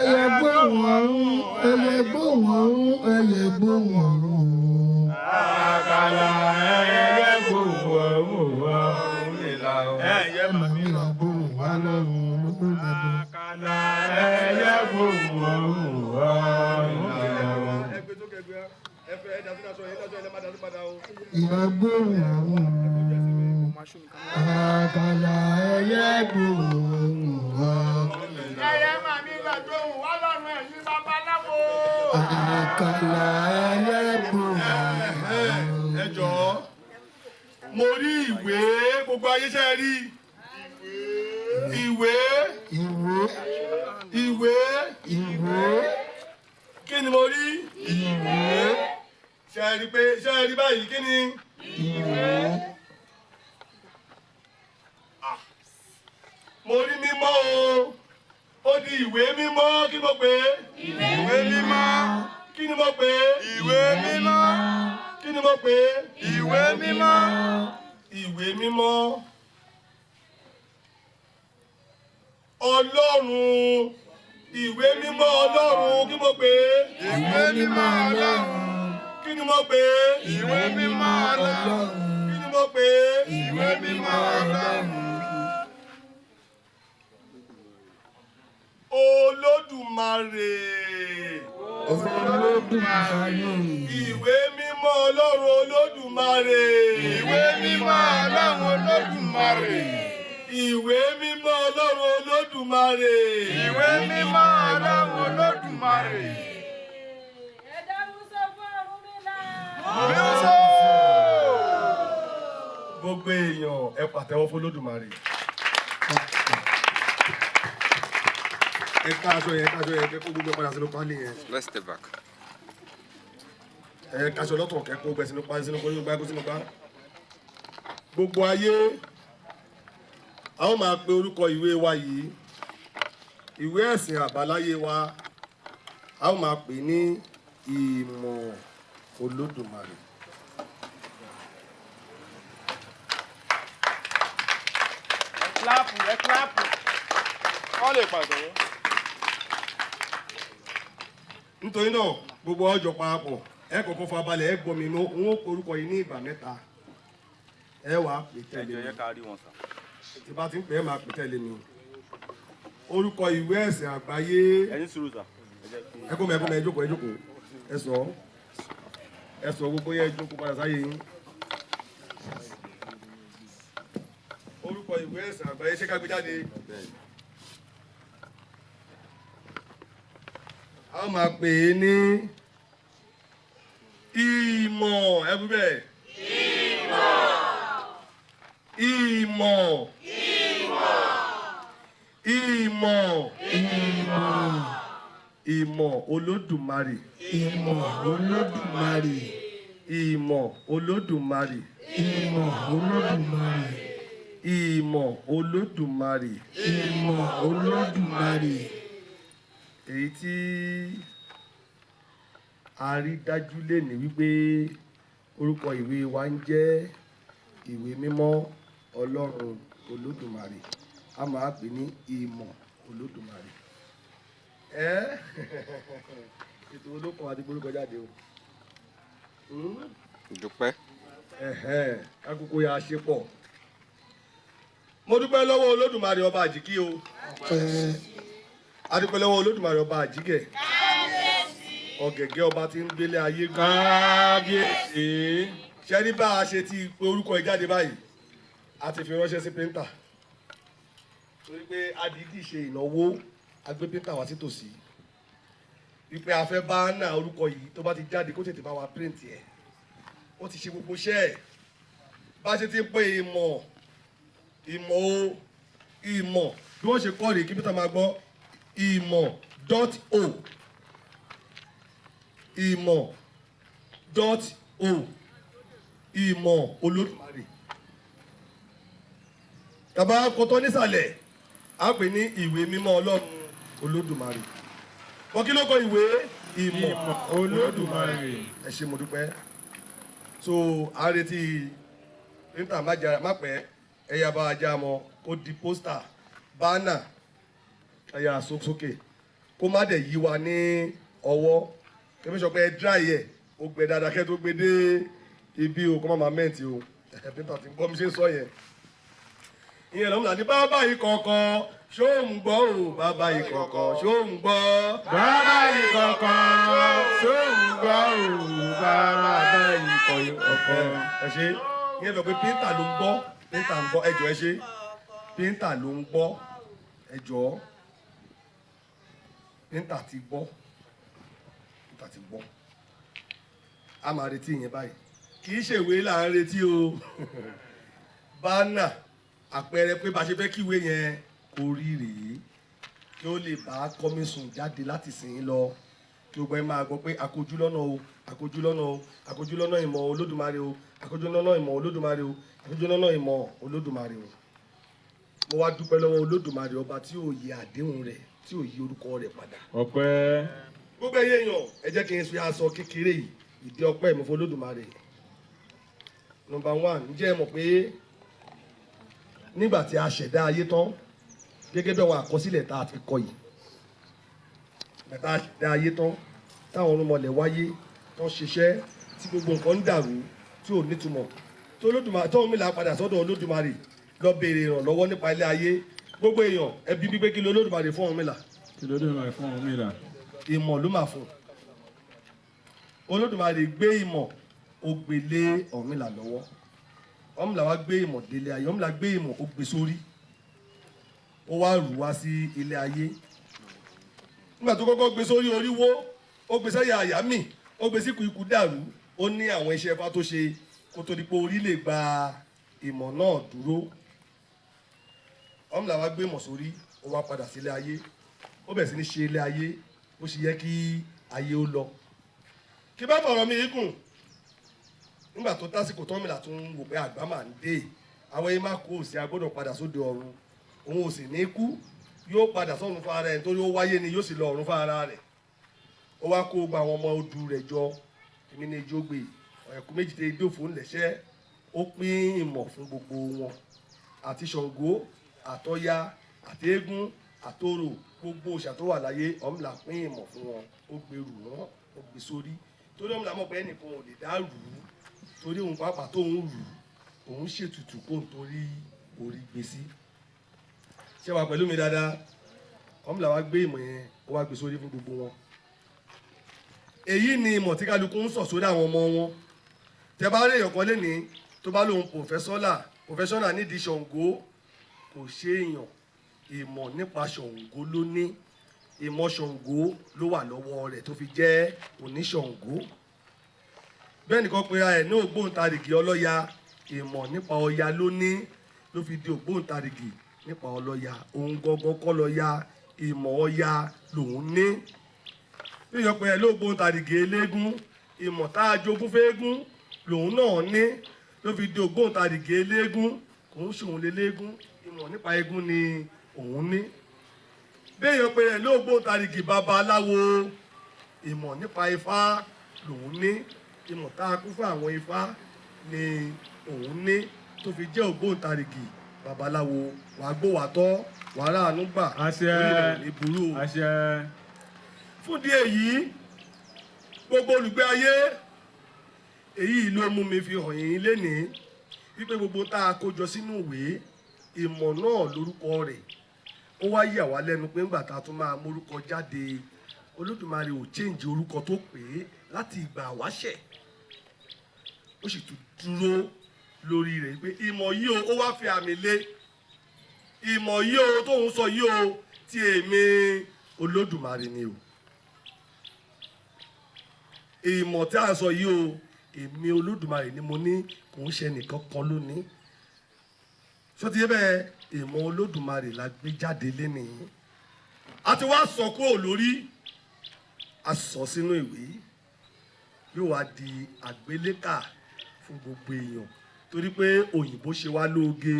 [SPEAKER 4] Ẹyẹ gbóhùn ọ̀run, ẹyẹ gbóhùn ọ̀run, ẹyẹ gbóhùn ọ̀run.
[SPEAKER 3] Àkàlà ẹyẹ kò wọ̀ wọ̀. Ẹyẹ
[SPEAKER 4] Màmí lọ gbóhùn wá lọ́run olódùmarè.
[SPEAKER 3] Àkàlà ẹyẹ kò wọ̀ wọ̀.
[SPEAKER 2] Ẹ gbé sókè gbé ẹ fẹ́ ẹ dà sórí aṣọ yẹn dájọ́ ẹ lẹ́ má dà sí padà o.
[SPEAKER 4] Ìyá gbóhùn ọ̀run. Àkàlà ẹyẹ gbóhùn ọ̀run.
[SPEAKER 5] Ẹyẹ màmí lọ gbóhùn wá lọ́rùn ẹ̀yin babaláwo.
[SPEAKER 4] Àkàlà ẹyẹ gbóhùn ọ̀run.
[SPEAKER 2] Ẹ jọ̀ọ́, mo rí ìwé gbogbo ayé ṣe rí ìwé.
[SPEAKER 4] Ìwé.
[SPEAKER 2] Ìwé.
[SPEAKER 4] Ìwé.
[SPEAKER 2] Kí ni mo rí?
[SPEAKER 4] Ìwé.
[SPEAKER 2] Ṣe rí pé ṣe rí báyìí kí ni?
[SPEAKER 4] Ìwé.
[SPEAKER 2] Mo rí mímọ́ o, ó di ìwé mímọ́. Kí ni mo pè é?
[SPEAKER 5] Ìwé mímọ́.
[SPEAKER 2] Kí ni mo pè é?
[SPEAKER 5] Ìwé mímọ́.
[SPEAKER 2] Kí ni mo pè é?
[SPEAKER 5] Ìwé mímọ́.
[SPEAKER 2] Ìwé mímọ́ Ọlọ́run, ìwé mímọ́ Ọlọ́run. Kí mo pè é?
[SPEAKER 5] Ìwé mímọ́ Ọlọ́run.
[SPEAKER 2] Kí ni mo pè é?
[SPEAKER 5] Ìwé mímọ́ Ọlọ́run.
[SPEAKER 2] Kí ni mo pè é?
[SPEAKER 5] Ìwé mímọ́ Ọlọ́run.
[SPEAKER 2] Olódùmarè.
[SPEAKER 4] Olódùmarè.
[SPEAKER 2] Ìwé mímọ́ Ọlọ́run Olódùmarè.
[SPEAKER 5] Ìwé mímọ́ Ọlọ́run Olódùmarè.
[SPEAKER 2] Ìwé mímọ́ Ọlọ́run Olódùmarè.
[SPEAKER 5] Ìwé mímọ́ Ọlọ́run Olódùmarè.
[SPEAKER 6] Ẹ̀dá Musa fún Ọ̀rúnmìlà.
[SPEAKER 5] Musa.
[SPEAKER 2] Gbogbo èèyàn, ẹ pàtẹ́wọ́ fún Olódùmarè. Ẹ ká aṣọ yẹn, ká aṣọ yẹn, kẹ́ kó gbogbo ẹ padà sínú pálí yẹn.
[SPEAKER 7] Let's step back.
[SPEAKER 2] Ẹ kaṣọ lọ́tọ̀, kẹ́ kó gbẹ sínú pálí, sínú kó gbẹ sínú gbá. Gbogbo ayé, a ó máa pe orúkọ ìwé wa yìí, ìwé ẹ̀sìn àbáláyé wa, a ó máa pè ní Ìmọ̀ Olódùmarè.
[SPEAKER 5] Ẹ clap, ẹ clap. Wọ́n lè pàtẹ́wọ́.
[SPEAKER 2] Nítorí náà, gbogbo ọjọ́ parapọ̀, ẹ kọ́kọ́ farabalẹ̀, ẹ gbọ́ mi. N ó pe orúkọ yìí ní ìgbà mẹ́ta, ẹ wàá pè tẹ̀lé mi.
[SPEAKER 7] Ká rí wọn sà.
[SPEAKER 2] Tí bá ti ń pè é, máa pè tẹ̀lé mi. Orúkọ ìwé ẹ̀sìn àgbáyé.
[SPEAKER 7] Ẹ ní sùúrù sà.
[SPEAKER 2] Ẹ kó mi, ẹ kó mi, ẹ jókòó, ẹ jókòó, ẹ sọ, ẹ sọ, gbogbo yẹn, jókòó padà sáyé yín. Orúkọ ìwé ẹ̀sìn àgbáyé, ṣé ká gbé jáde? A ó máa pè é ní ìmọ̀. Ẹ bí bẹ́ẹ̀, ìmọ̀, ìmọ̀, ìmọ̀ Olódùmarè.
[SPEAKER 4] Ìmọ̀ Olódùmarè.
[SPEAKER 2] Ìmọ̀ Olódùmarè.
[SPEAKER 4] Ìmọ̀ Olódùmarè.
[SPEAKER 2] Ìmọ̀ Olódùmarè.
[SPEAKER 4] Ìmọ̀ Olódùmarè.
[SPEAKER 2] Èyí tí a rí dájú lénìí wípé orúkọ ìwé wa ń jẹ́ ìwé mímọ́ Ọlọ́run Olódùmarè, a máa pè ní Ìmọ̀ Olódùmarè. Ẹ ètò olókun àti gbórúkọ jáde o.
[SPEAKER 7] Dúpẹ́.
[SPEAKER 2] Ẹ̀hẹ́n, kákókó yà á ṣe pọ̀. Mo dúpẹ́ lọ́wọ́ Olódùmarè ọba àjíkí o.
[SPEAKER 4] Ọpẹ́.
[SPEAKER 2] A dúpẹ́ lọ́wọ́ Olódùmarè ọba àjíkẹ́ ọ̀gẹ̀gẹ̀, ọba tí ń gbélé ayé gan.
[SPEAKER 3] Kábíyèsí.
[SPEAKER 2] Ṣe ní bá a ṣe ti pe orúkọ ẹ̀ jáde báyìí, a ti fi ránṣẹ́ sí printer. Torí pé adìdí ṣe ìnáwó, agbé píńtà wá sí tòsí wípé a fẹ́ bá náà orúkọ yìí tó bá ti jáde kó tètè bá wa print ẹ̀. Wọ́n ti ṣe gbogbo iṣẹ́ ẹ̀. Bá ṣe ti ń pè ìmọ̀, ìmọ̀ o, ìmọ̀, bí wọ́n ṣe kọ́ rèé kí Peter máa gbọ́ ìmọ̀ dot o, ìmọ̀ dot o, ìmọ̀ Olódùmarè. Tàbá kọtọ́ nísàlẹ̀, á pè ní ìwé mímọ́ Ọlọ́run Olódùmarè. Wọ́n kí ló kọ ìwé? Ìmọ̀
[SPEAKER 3] Olódùmarè.
[SPEAKER 2] Ẹ ṣé, mo dúpẹ́. So à ń retí printer, má pẹ́, ẹ̀yà bá ajá mọ́ kó di poster, banner, ẹ̀yà sókè, kó má dẹ̀ yí wa ní ọwọ́. Kẹ́mi sọ pé ẹ dry ẹ̀, ó gbẹ dáadáa kẹ́ tó gbé dé ibi o, kó má máa mẹ́ǹtì o. Ẹ̀ printer ti ń gbọ́ mi ṣe ń sọ yẹn. Ìyẹn lọ́mọdé ní bàbá yìí kọ̀ọ̀kan ṣó ń gbọ́ o, bàbá yìí kọ̀ọ̀kan ṣó ń gbọ́.
[SPEAKER 3] Bàbá ìkọ̀kọ̀ ṣó ń gbọ́ o, bàbá ìkọ̀kọ̀.
[SPEAKER 2] Ẹ ṣe. Ìyẹn lọ pé printer ló ń gbọ́, printer ń gbọ́. Ẹ jọ̀ọ́, ẹ ṣe, printer ló ń gbọ́. Ẹ jọ̀ọ́, printer ti gbọ́, printer ti gbọ́. A máa retí ìyẹn báyìí. Kì í ṣèwé là ń retí o, banner, àpẹẹrẹ pé bá ṣe fẹ́ kíwé yẹn kó rí rèé, kí ó lè bá coming soon jáde láti sìn ín lọ, kí gbogbo ẹ máa gbọ́ pé àkójú lọ́nà o, àkójú lọ́nà o, àkójú lọ́nà ìmọ̀ Olódùmarè o, àkójú lọ́nà ìmọ̀ Olódùmarè o, àkójú lọ́nà ìmọ̀ Olódùmarè o. Mo wá dúpẹ́ lọ́wọ́ Olódùmarè, ọba tí ò yí àdéhùn rẹ̀, tí ò yí orúkọ rẹ̀ padà.
[SPEAKER 3] Ọpẹ́.
[SPEAKER 2] Gbogbo ẹyẹ èèyàn, ẹ jẹ́ kí n fi aṣọ kékeré yìí ìdí ọpẹ́ mi fún Olódùmarè. Number one, ǹjẹ́ ẹ mọ̀ pé nígbà tí a ṣẹ̀dá ayé tán, gẹ́gẹ́ bí àwọn àkọsílẹ̀ tá a ti kọ yìí, nígbà tá a ṣẹ̀dá ayé tán, táwọn irúnmọlẹ̀ wáyé tán, ṣiṣẹ́ tí gbogbo nǹkan ń dàrú tí ò nítumọ̀, tó Olódùmarè tó Ọ̀rúnmìlà padà sọ́dọ̀ Olódùmarè lọ béèrè ìrànlọ́wọ́ nípa ilé ayé. Gbogbo èèyàn, ẹbí gbígbé, kí ló Olódùmarè fún Ọ̀rúnmìlà?
[SPEAKER 3] Kí ló dé máa fún Ọ̀rúnmìlà?
[SPEAKER 2] Ìmọ̀ ló máa fún. Olódùmarè gbé ìmọ̀, ó gbé lé Ọ̀rúnmìlà lọ́wọ́. Ọ̀rúnmìlà wá gbé ìmọ̀ délé ayé. Ọ̀rúnmìlà gbé ìmọ̀, ó gbé sórí, ó wá rù wá sí ilé ayé. Nígbà tó kọ́kọ́ gbé sórí, orí wó, ó gbé sẹ́yà àyà mì, ó gbé síkù, ikú dàrú. Ó ní àwọn iṣẹ́ ifá tó ṣe kó tó di pé orí lè gba ìmọ̀ náà dúró. Ọ̀rúnmìlà wá gbé ìmọ̀ sórí, ó wá padà sílé ayé, ó bẹ̀rẹ̀ sí ní ṣe ilé ayé bó ṣe yẹ kí ayé ó lọ. Kí bá fọ̀rọ̀ mi gùn, nígbà tó tásìkò, tọ́mìlà tún ń wò pé àgbà máa ń dé, àwọn yìí má kú òsì, agbọ́dọ̀ padà sóde ọ̀run. Òun ò sì ní kú, yóò padà sọ́run fún ara ẹ̀, nítorí ó wáyé ni, yóò sì lọ ọ̀run fún ara rẹ̀. Ó wá kó gba àwọn ọmọ odù rẹ̀ jọ. Èmi ní ijó gbé ọ̀ẹ̀kú méjì tẹ idófò ńlẹ̀ṣẹ́. Ó pín ìmọ̀ fún gbogbo wọn, àti Ṣàngó, àtọya, àti eégún, àtorò, gbogbo òòṣà tó wà láyé. Ọ̀rúnmìlà pín ìmọ̀ fún wọn, ó gbèrú wọn, ó gbé sórí, torí Ọ̀rúnmìlà mọ̀ pé ẹnìkan ò lè dá rù ú, torí òun pàápàá tó ń rù ú, òun ṣètùtù kó n torí orí gbé sí. Ṣé wàá pẹ̀lú mi dáadáa? Ọ̀rúnmìlà wá gbé ìmọ̀ yẹn, ó wá gbé sórí fún gbogbo wọn. Èyí ni ìmọ̀ tí kálukú ń sọ̀ sórí àwọn ọmọ wọn. Tẹ bá rí èèyàn kan lénìí tó bá lóun professor nídìí Ṣàngó, kò ṣe èèyàn. Ìmọ̀ nípa Ṣàngó ló ní, ìmọ̀ Ṣàngó ló wà lọ́wọ́ rẹ̀ tó fi jẹ́ oníṣàngó. Bẹ́ẹ̀ nìkan pera ẹ̀ ní ògbóǹtarìgì ọlọ́ya, ìmọ̀ nípa Ọya ló ní ló fi di ògbóǹtarìgì nípa ọlọ́ya. Òun gangan kọ́ lọ́ya, ìmọ̀ Ọya lòun ní. Bí ìyọpẹ ẹ̀ lógbóǹtarìgì eléégún, ìmọ̀ tá a jogún fẹ́égún lòun náà ní ló fi di ògbóǹtarìgì eléégún. Kò ń ṣòun léléégún, ìmọ̀ nípa eégún ni òun ní. Bí èèyàn pé ẹ̀ lógbóǹtarìgì babaláwo, ìmọ̀ nípa Ifá lòun ní, ìmọ̀ tá a kún fún àwọn Ifá ni òun ní tó fi jẹ́ ògbóǹtarìgì babaláwo. Wàá gbó, wàá tọ́, wàá ráàánú gbà.
[SPEAKER 3] Àṣẹ.
[SPEAKER 2] Orí rẹ̀ ò ní burú o.
[SPEAKER 3] Àṣẹ.
[SPEAKER 2] Fún díẹ̀ yìí, gbogbo olùgbé ayé, èyí ló mú mi fi hàn yín lénìí wípé gbogbo tá a kó jọ sínú ìwé ìmọ̀ náà lórúkọ rẹ̀. Ó wá yà wá lẹ́nu pé ńgbà tá a tún máa mórúkọ jáde, Olódùmarè ò change orúkọ tó pè é láti ìgbà wáṣẹ̀, ó sì tún dúró lórí rẹ̀ pé ìmọ̀ yìí o. Ó wá fi àmì lé. Ìmọ̀ yìí o tóun sọ yìí o, ti èmi Olódùmarè ni o. Ìmọ̀ tí a sọ yìí o, èmi Olódùmarè ni mo ní, kò ń ṣe nìkan kan lónìí. Ṣó ti yé bẹ́ẹ̀? Ìmọ̀ Olódùmarè la gbé jáde lénìí. A ti wá sọ kúrò lórí, a sọ sínú ìwé, yóò wá di àgbélékà fún gbogbo èèyàn, torí pé òyìnbó ṣe wá lóge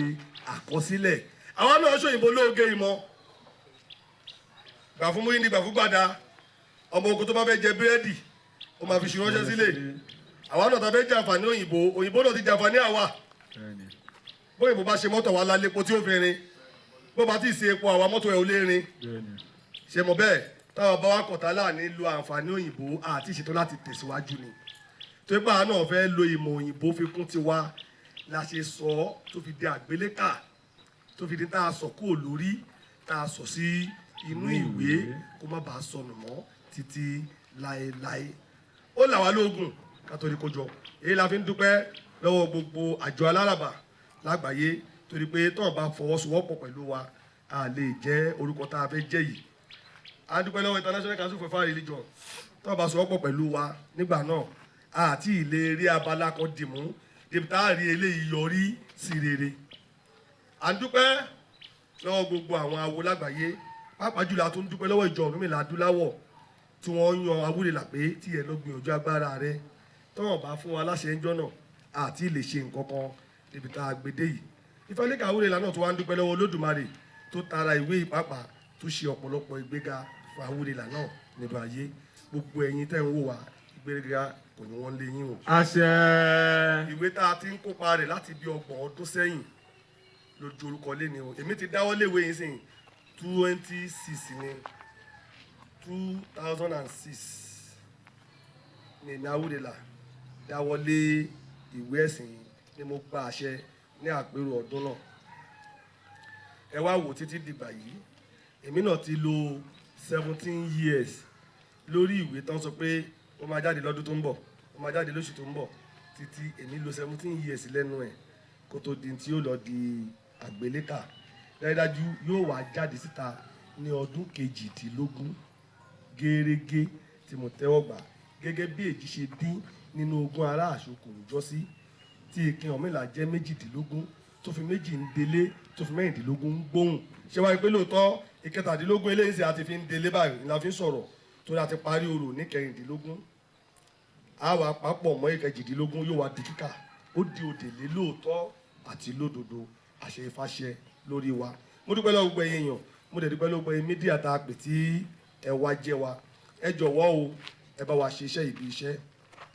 [SPEAKER 2] àkọsílẹ̀, àwa náà ṣòyìnbó lóge ìmọ̀. Gbà fún múyí ni gbà fún gbàdá. Ọmọ ogun tó bá fẹ́ jẹ búrẹ́dì, ó máa fi ṣu ránṣẹ́ sílẹ̀. Àwa náà ta fẹ́ jẹ àǹfààní òyìnbó, òyìnbó náà ti jẹ àǹfààní àwa. Bóyìnbó bá ṣe mọ́tò wa lálépo tí ó fi rin, bó bá ti ṣe epo àwa, mọ́tò ẹ̀ ò lè rin. Ṣe mọ̀ bẹ́ẹ̀? Táwọn bá wa kọ̀tà láàní lo àǹfààní òyìnbó àti ìṣètò láti tẹ̀síwájú ni, tó pé àwa náà fẹ́ lo ìmọ̀ òyìnbó fi kún tiwa la ṣe sọ ọ́, tó fi di àgbélékà, tó fi di tá a sọ kúrò lórí, tá a sọ sí inú ìwé, kó má bàa sọnù mọ́ títí láéláé. Ó là wá lóògùn ká tó rí kó jọ. Èyí la fi ń dúpẹ́ lọ́wọ́ gbogbo àjọ aláràbà lágbàáyé, torí pé tọ́wọ́n bá fọwọ́sowọ́pọ̀ pẹ̀lú wa, a lè jẹ́ orúkọ tá a fẹ́ jẹ́ yìí. A dúpẹ́ lọ́wọ́ International Council for Ifa Religion. Tọ́wọ́n bá sowọ́pọ̀ pẹ̀lú wa nígbà náà, àti ìlè rí abala kan dìmú débi tá a rí eléyìí yọrí sí rere. À ń dúpẹ́ lọ́wọ́ gbogbo àwọn awo lágbàáyé, pàápàá jùlọ a tún dúpẹ́ lọ́wọ́ ìjọ Ọ̀rúnmìlà adúláwọ̀ tí wọ́n yan Awúrẹ̀là pé tí ẹ lọ gbìyànjú agbára rẹ. Tọ́wọ́n bá fún wa láṣẹ ńjọ́ náà, àti lè ṣe nǹkan kan débi tá a gbé dé yìí. Ìfẹ́lẹ́kà Awúrẹ̀là náà tó wá ń dúpẹ́ lọ́wọ́ Olódùmarè tó tara ìwé ìpápá tó ṣe ọ̀pọ̀lọpọ̀ ìgbéga fún Awúrẹ̀là náà nínú ayé. Gbogbo ẹ̀yin tẹ́ ń wò wá, ìgbéga kò ní wọ́n lé yín o.
[SPEAKER 3] Àṣẹ.
[SPEAKER 2] Ìwé tá a ti ń kópa rẹ̀ láti bí 30 ọdún sẹ́yìn lójú orúkọ lé ni o. Èmi ti dáwọ́ léwé yìí sìn 26 ní 2006 ní èmi Awúrẹ̀là dáwọ́ lé ìwé ẹ̀sìn yìí ni mo gba àṣẹ ní àpérò ọdún náà. Ẹ wá wò, títí dìgbà yìí, èmi náà ti lò 17 years lórí ìwé tán sọ pé ó máa jáde lọ́dún tó ń bọ̀, ó máa jáde lóṣù tó ń bọ̀. Títí èmi lò 17 years lẹ́nu ẹ̀ kó tó di tí ó lọ di àgbélékà. Dájúdájú, yóò wá jáde síta ní ọdún 18 gẹ́rẹ́gẹ́ tí mo tẹ́wọ́ gbà. Gẹ́gẹ́ bí èjì ṣe dín nínú ogún ará àṣokò jọ́sí, tí ìkin Ọ̀rúnmìlà jẹ́ 18, tó fi méjì ń delé, tó fi 16 ń gbóhùn. Ṣé wáyé pé lóòótọ́ 17 eléyìí sì àti fi ń delé báyìí ni la fi ń sọ̀rọ̀, torí a ti parí orò ní 16, a wà papọ̀ mọ́ 18, yóò wá di kíkà, ó di òdèlé lóòótọ́ àti lódodo. Àṣẹ ìfàṣẹ lórí wa. Mo dúpẹ́ lọ́wọ́ gbogbo ẹ̀yin èèyàn, mo dẹ̀ dúpẹ́ lọ́wọ́ gbogbo ẹ̀yin media tá a pè tí ẹ wá jẹ́ wa. Ẹ jọ̀wọ́ o, ẹ bá wa ṣe iṣẹ́ ìbí iṣẹ́.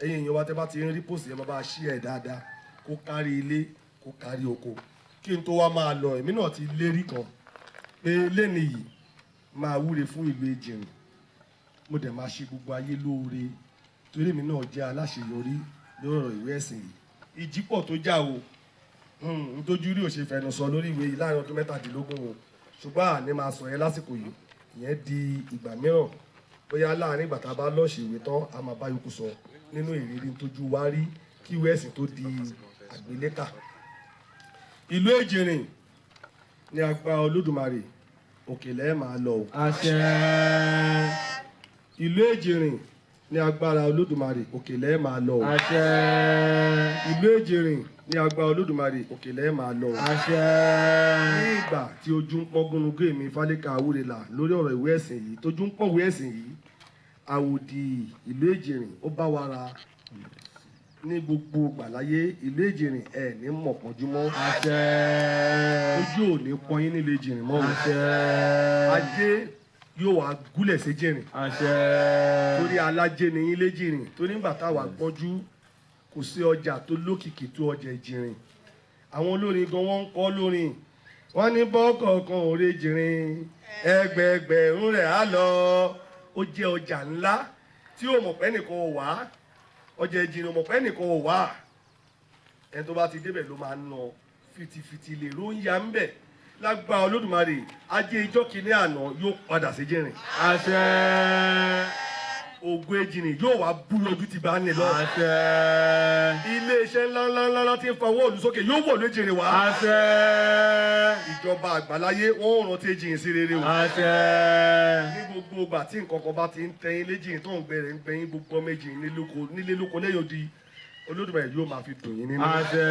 [SPEAKER 2] Ẹ̀yin èèyàn wa, tẹ́ bá ti ń rí post yẹn, bá ṣí ẹ̀ dáadáa, kó kárí ilé, kó kárí oko. Kí n tó wá máa lọ, èmi náà ti lérí kan pé lẹ́ni yìí máa wúre fún ìlú Ejìnrìn. Mo dẹ̀ máa ṣe gbogbo ayé lóore, torí èmi náà jẹ́ aláṣeyọrí lórí ọ̀rọ̀ ìwé ẹ̀sìn yìí. Ìjípọ̀ tó jà o, ntójú rí òṣè fẹnu sọ lórí ìwé yìí láàrin ọdún 17 o, ṣùgbọ́n àní máa sọ yẹn lásìkò yìí. Ìyẹn di ìgbà mìíràn, bóyá láàrin ìgbà tá a bá lọ́ọ̀ṣì ìwé tán, a máa bá yòókù sọ nínú ìrírí tójú wá rí kí ìwé ẹ̀sìn tó di àgbélékà. Ìlú Èjìnrìn, ní agbára Olódùmarè, òkèlè ẹ̀ máa lọ o.
[SPEAKER 3] Àṣẹ.
[SPEAKER 2] Ìlú Èjìnrìn, ní agbára Olódùmarè, òkèlè ẹ̀ máa lọ o.
[SPEAKER 3] Àṣẹ.
[SPEAKER 2] Ìlú Èjìnrìn, ní agbára Olódùmarè, òkèlè ẹ̀ máa lọ o.
[SPEAKER 3] Àṣẹ.
[SPEAKER 2] Ní ìgbà tí ojú ń pọ́n gúnugún èmi Fálékà Awúrẹ́là lórí ọ̀rọ̀ ìwé ẹ̀sìn yìí, tójú ń pọ́n ìwé ẹ̀sìn yìí, àwòdì ìlú Èjìnrìn ó bá wa ra ní gbogbo gbàláyé. Ìlú Èjìnrìn, ẹ̀ ní mọ̀pọ̀jú mọ́.
[SPEAKER 3] Àṣẹ.
[SPEAKER 2] Ojú ò ní pọ́n yín nílùú Èjìnrìn mọ́ o.
[SPEAKER 3] Àṣẹ.
[SPEAKER 2] Ajé yóò wá gúnlẹ̀ sí Èjìnrìn.
[SPEAKER 3] Àṣẹ.
[SPEAKER 2] Torí alájé ni yín léjìnrìn, torí nígbà táwa gbọ́njú, kò sí ọjà tó lókìkí tó ọjà Èjìnrìn. Àwọn olórin gan, wọ́n ń kọ́ lórin, wọ́n ní bọ́kọ̀ọ̀kan òre jìnrìn, ẹgbẹẹgbẹ̀rún rẹ̀ á lọ. Ó jẹ́ ọjà ńlá tí ò mọ̀ pé nìkan ò wá ọjà Èjìnrìn, ò mọ̀ pé nìkan ò wá. Ẹni tó bá ti débẹ̀ ló máa ń nà fìtìfìtì, lè ló ń ya ń bẹ̀. Lágbára Olódùmarè, ajé ijọ́ kìíní àná yóò padà sí Jìnrìn.
[SPEAKER 3] Àṣẹ.
[SPEAKER 2] Ògo. Ògo Ejìnrìn yóò wá búyọjú ti bá ní lọ.
[SPEAKER 3] Àṣẹ.
[SPEAKER 2] Iléeṣẹ́ ńláńláńlá tí ń fa owó òlù sókè yóò wọ̀lú Ejìnrìn wá.
[SPEAKER 3] Àṣẹ.
[SPEAKER 2] Ìjọba àgbáláyé wọ́n ò rántí Ejìnrìn sí rere o.
[SPEAKER 3] Àṣẹ.
[SPEAKER 2] Ní gbogbo ìgbà tí nǹkan kan bá ti ń tẹyin léjìnrìn tó ń gbẹrẹ ń gbẹyìn, gbogbo ọmọ Ejìnrìn nílé lóko lẹ́yìn odi, Olódùmarè yóò máa fi dùn yín nínú.
[SPEAKER 3] Àṣẹ.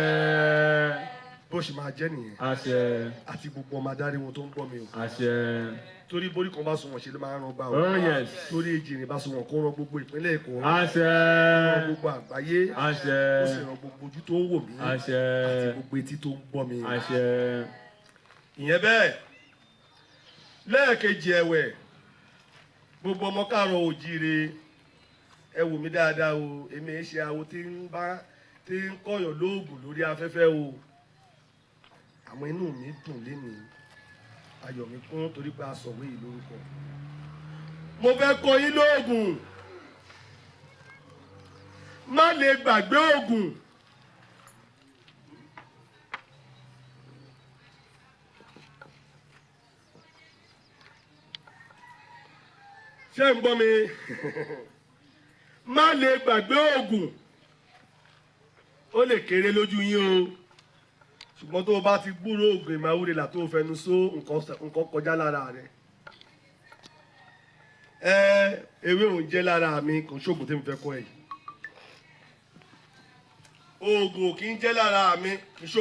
[SPEAKER 2] Bó ṣe máa jẹ́ nìyẹn.
[SPEAKER 3] Àṣẹ.
[SPEAKER 2] Àti gbogbo ọmọ adarí wọn tó ń gbọ́ mi o.
[SPEAKER 3] Àṣẹ.
[SPEAKER 2] Torí borí kan bá sunwọ̀n ṣe ló máa ń ran gbà o.
[SPEAKER 3] Oh yes.
[SPEAKER 2] Torí Ejìnrìn bá sunwọ̀n kó ran gbogbo ìpínlẹ̀ Èkó,
[SPEAKER 3] Àṣẹ.
[SPEAKER 2] ran gbogbo àgbáyé,
[SPEAKER 3] Àṣẹ.
[SPEAKER 2] ó sì ran gbogbo ojú tó ń wò mí
[SPEAKER 3] Àṣẹ.
[SPEAKER 2] àti gbogbo etí tó ń gbọ́ mi.
[SPEAKER 3] Àṣẹ.
[SPEAKER 2] Ìyẹn bẹ́ẹ̀. Lẹ́ẹ̀kejì ẹ̀wẹ̀, gbogbo ọmọ káàárọ̀ òjíire, ẹ wò mí dáadáa o. Èmi ń ṣe awo tí ń bá tí ń kọ̀yàn lóògùn lórí afẹ́fẹ́ o, àmọ́ inú mi dùn lénìí, ayọ̀ mi kún torí pé a sọ̀wé yìí lórúkọ. Mo fẹ́ kọ́ yín lóògùn má lè gbàgbé òògùn. Ṣé ń gbọ́ mi? Má lè gbàgbé òògùn. Ó lè kéré lójú yín o, ṣùgbọ́n tó o bá ti gbúrò òògùn ìmáwúre là tó o fẹnu só nǹkan kọjá lára rẹ. Ẹ ewé òun jẹ́ lára mi, kò ṣoògùn tí mo fẹ́ kọ́ ẹ yìí. Oògùn ò kì í jẹ́ lára mi, kì í ṣoògùn.